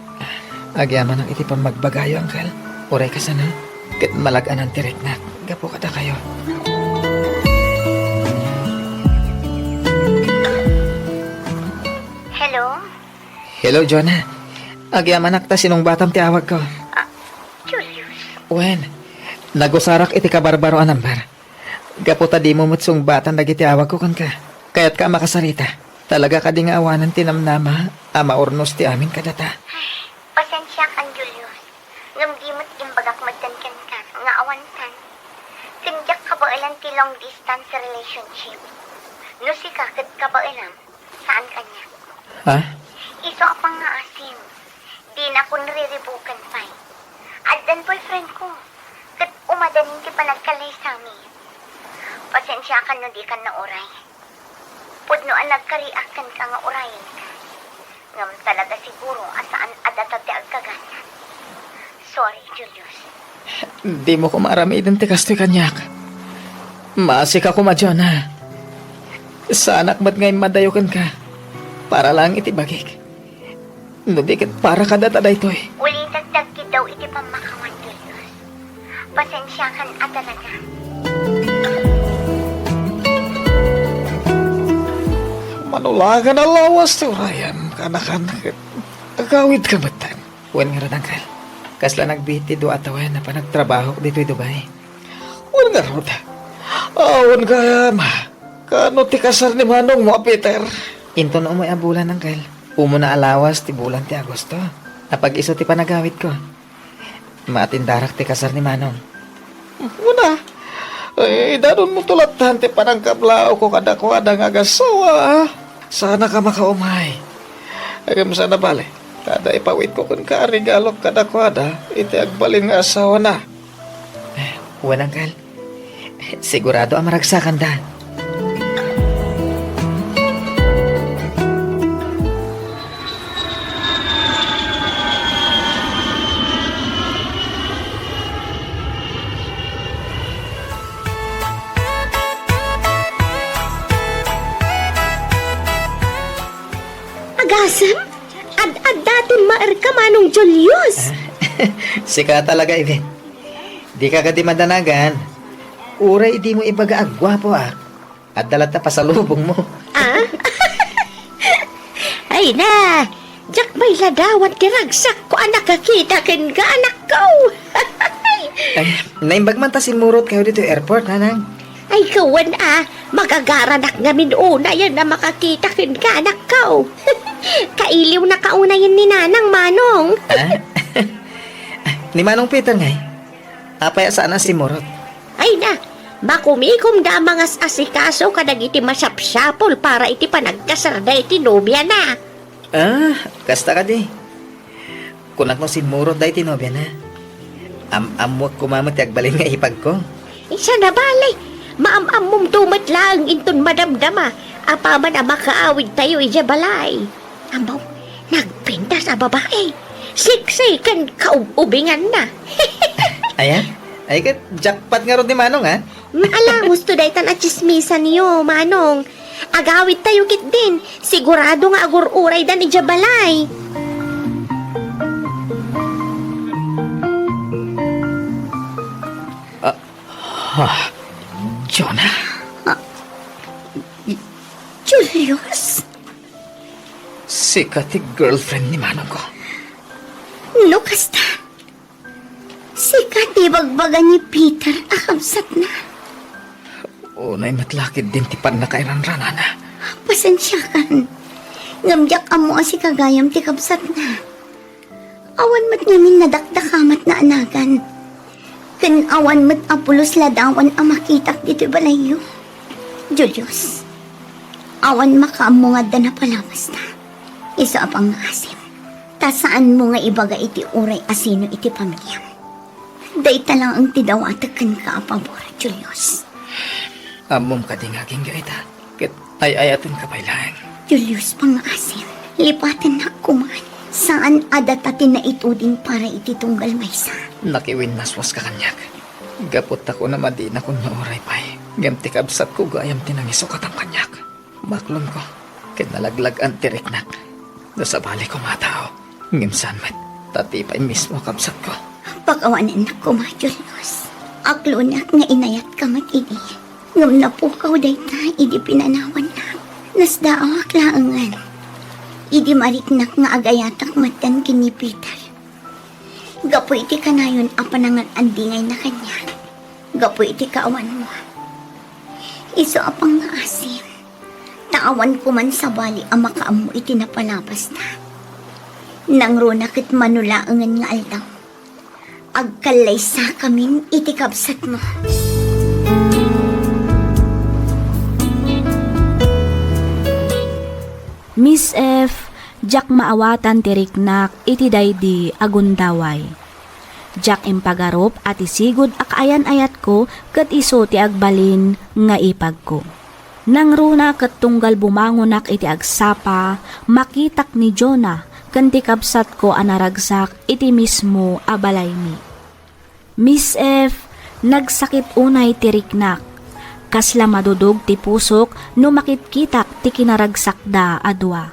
Agyamanak iti pammagbagayo, Uncle. Uray kasano, ket malag-anan ti riknak gapu kadakayo. Hello? Hello, Jonah. Agyamanak ta sinungbatam ti awagko. Ah, Julius. Wen, nagusarak iti kabarbaro a number. Gapu ta dimo met sungbatan dagiti awagko kenka. Kayatka a makasarita. Talaga kadi nga awanen ti namnama a maurnos ti amin kadata? Pasensiakan, Julius. Ngem di met imbagak metten kenka nga awantan. Ken diak kabaelan ti long distance relationship. No sika ket kabaelam, saan kaniak. Ha? Isu a pangngaasim, dinakon riribuken pay. Addan boyfriendko, ket umadanin ti panagkalaysami. Pasensiakan no dikan nauray. Pudno a nagkariak kenka nga urayenka. Ngem talaga siguro a saan a data ti agkagasan. Sorry, Julius. Dimo koma aramiden ti kastoy kaniak. Maasika koma, Jonah. Saanak met nga immadayo kenka. Para laeng iti bagik. No di ket para kadata daytoy. Ulitek dagiti daw iti pammakawan, Julius. Pasensiakan a talaga. Mano la nga nalawas ti urayem, kanakan ket agawidka metten. Wen ngarud, Uncle. Kasla nagbiit ti dua a tawen a panagtrabahok ditoy Dubai. Wen ngarud. Awan gayam. Kaano ti kasar ni manongmo a Peter? Inton umay a bulan, Uncle. Umuna a lawas ti bulan ti Agosto. Apag-isu ti panagawidko. Maatindarak ti kasar ni Manong. Una, eh, idanonmo to lattan ti panangkablaawko kadakuada nga agassawa, a. Saanak a makaumay. Ngem saan a bale, ta adda ipawidko kenka a regalok kadakuada iti agbalin nga asawana. Eh, wen, Uncle. Sigurado a maragsakanda. Agasem? Ad-adda ti maerka, Manong Julius. Sika talaga, Iben. Dika kadi madanagan. Uray dimo ibaga a guapoak, adda latta pasalubongmo. Ah? Ay na, diak met la dawan ti ragsakko a nakakita kenka, anakko. Ay, naimbag man ta simmurotkayo ditoy airport, nanang. Ay, kawen a, magagaranak ngamin unayen a makakita kenka, anakko. Kailiwnaka unayen ni Nanang, Manong. Ah? Ni Manong Peter ngay? Apay a saan a simmurot? Ay na, makumikomda a mangas-asikaso kadagiti masapsapul para iti panagkasarda iti nobiana. Ah, kasta kadi. Kunak no simmurot daytoy nobiana. Am-ammoak koma met ti agbalin nga ipagko. Saan a bale, maam-ammomto met laeng inton madamdama apaman a makaawidtayo idiay balay. Ammo, nagpintas a babai. Sexy ken kaub-ubinganna. Aya? Ay ket jackpot ngarud ni Manong, a? Mm, ala, gusto daytan a tsismisanyo, Manong. Agawidtayo ketdin, sigurado nga agur-uraydan idiay balay. Ah, ah, Jonah. Ah, Dios? Sika ti girlfriend ni manongko. No kasta, sika ti ibagbaga ni Peter a kabsatna. Unay met la ketdin ti pannakairanranana. Pasensiakan. Ngem diak ammo a sika gayam ti kabsatna. Awan met ngamin nadakdakamat naanagan. Ken awan met a pulos ladawan a makitak ditoy balayyo. Julius, awan makaammo nga adda napalabasta. Isu a pangngaasim, ta saanmo nga ibaga iti uray a sino iti pamiliam. Dayta laeng ti dawatek kenka a pabor, Julius. Ammom kadi nga agingga ita, ket ay-ayatenka pay laeng. Julius, pangngaasim, lipatennak koman. Saan a data ti naituding para iti tunggal maysa. Nakiwinnaswaska kaniak. Gapu ta kunam a dinakon nga uray pay, ngem ti kabsatko gayam ti nangisukatam kaniak. Maklonko, ket nalaglag-an ti riknak. No sabali koma a tao, ngem saan met, ta ti pay mismo a kabsatko. Pakawanennak koma, Julius. Akloniak nga inayatka met idi. Ngem napukaw dayta idi pinanawannak. Nasdaawak laengen idi mariknak nga agayatak metten ken ni Peter. Gapu iti kanayon a panangan-andingayna kaniak. Gapu iti kaawanmo. Isu a pangngaasim, ta awan koman sabali a makaammo iti napalabasna. Nangruna ket mano laengen nga aldaw, agkallaysakamin iti kabsatmo. Miss F, diak maawatan ti riknak iti daydi a gundaway. Diak impagarup a ti sigud a kaayan-ayatko ket isu ti agbalin nga ipagko. Nangruna ket tunggal bumangonak iti agsapa, makitak ni Jonah ken ti kabsatko a naragsak iti mismo a balaymi. Miss F, nagsakit unay ti riknak. Kasla madudog ti pusok no makitkitak ti kinaragsakda a dua.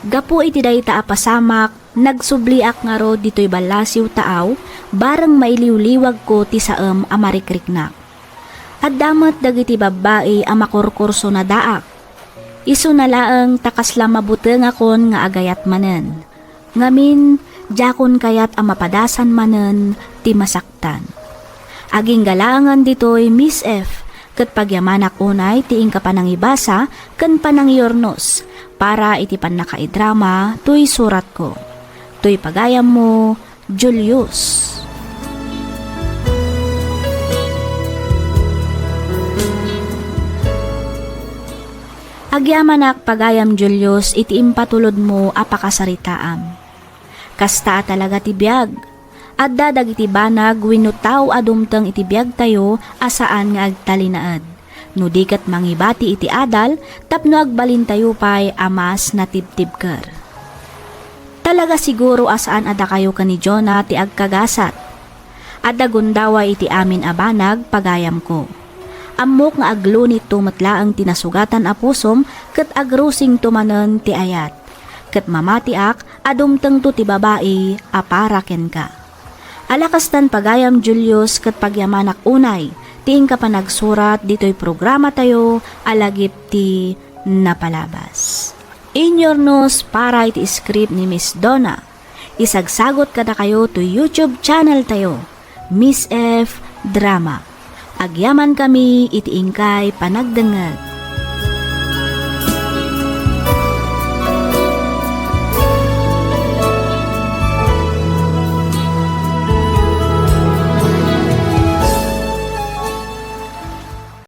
Gapu iti dayta a pasamak, nagsubliak ngarud ditoy ballasiw taaw, bareng mailiwliwagko ti saem a marikriknak. Adda met dagiti babbai a makurkursonadaak. Isuna laeng ta kasla mabutengakon nga agayat manen. Ngamin, diakon kayat a mapadasan manen ti masaktan. Agingga laengen ditoy, Miss F, ket pagyamanak unay ti inka panangibasa ken panangiyurnos para iti pannakaidrama toy suratko. Toy pagayammo, Julius. Agyamanak, pagayam Julius, iti impatulodmo a pakasaritaam. Kasta a talaga ti biag. Adda dagiti banag wenno tao a dumteng iti biagtayo a saan nga agtalinaed, no di ket mangibati iti adal tapno agbalintayo pay a mas natibtibker. Talaga siguro a saan a dakayo ken ni Jonah ti agkagasat. Adda gundaway iti amin a banag, pagayamko. Ammok nga aglunitto met laeng ti nasugatan a pusom ket agrusingto manen ti ayat. Ket mamatiak a dumtengto ti babai a para kenka. Ala kastan, pagayam Julius, ket pagyamanak unay ti inka panagsurat ditoy programatayo a Lagip ti Napalabas. Inyurnos para iti script ni Miss Donna. Isagsagot kadakayo toy YouTube channel tayo, Miss F Drama. Agyamankami iti inkay panagdengngeg.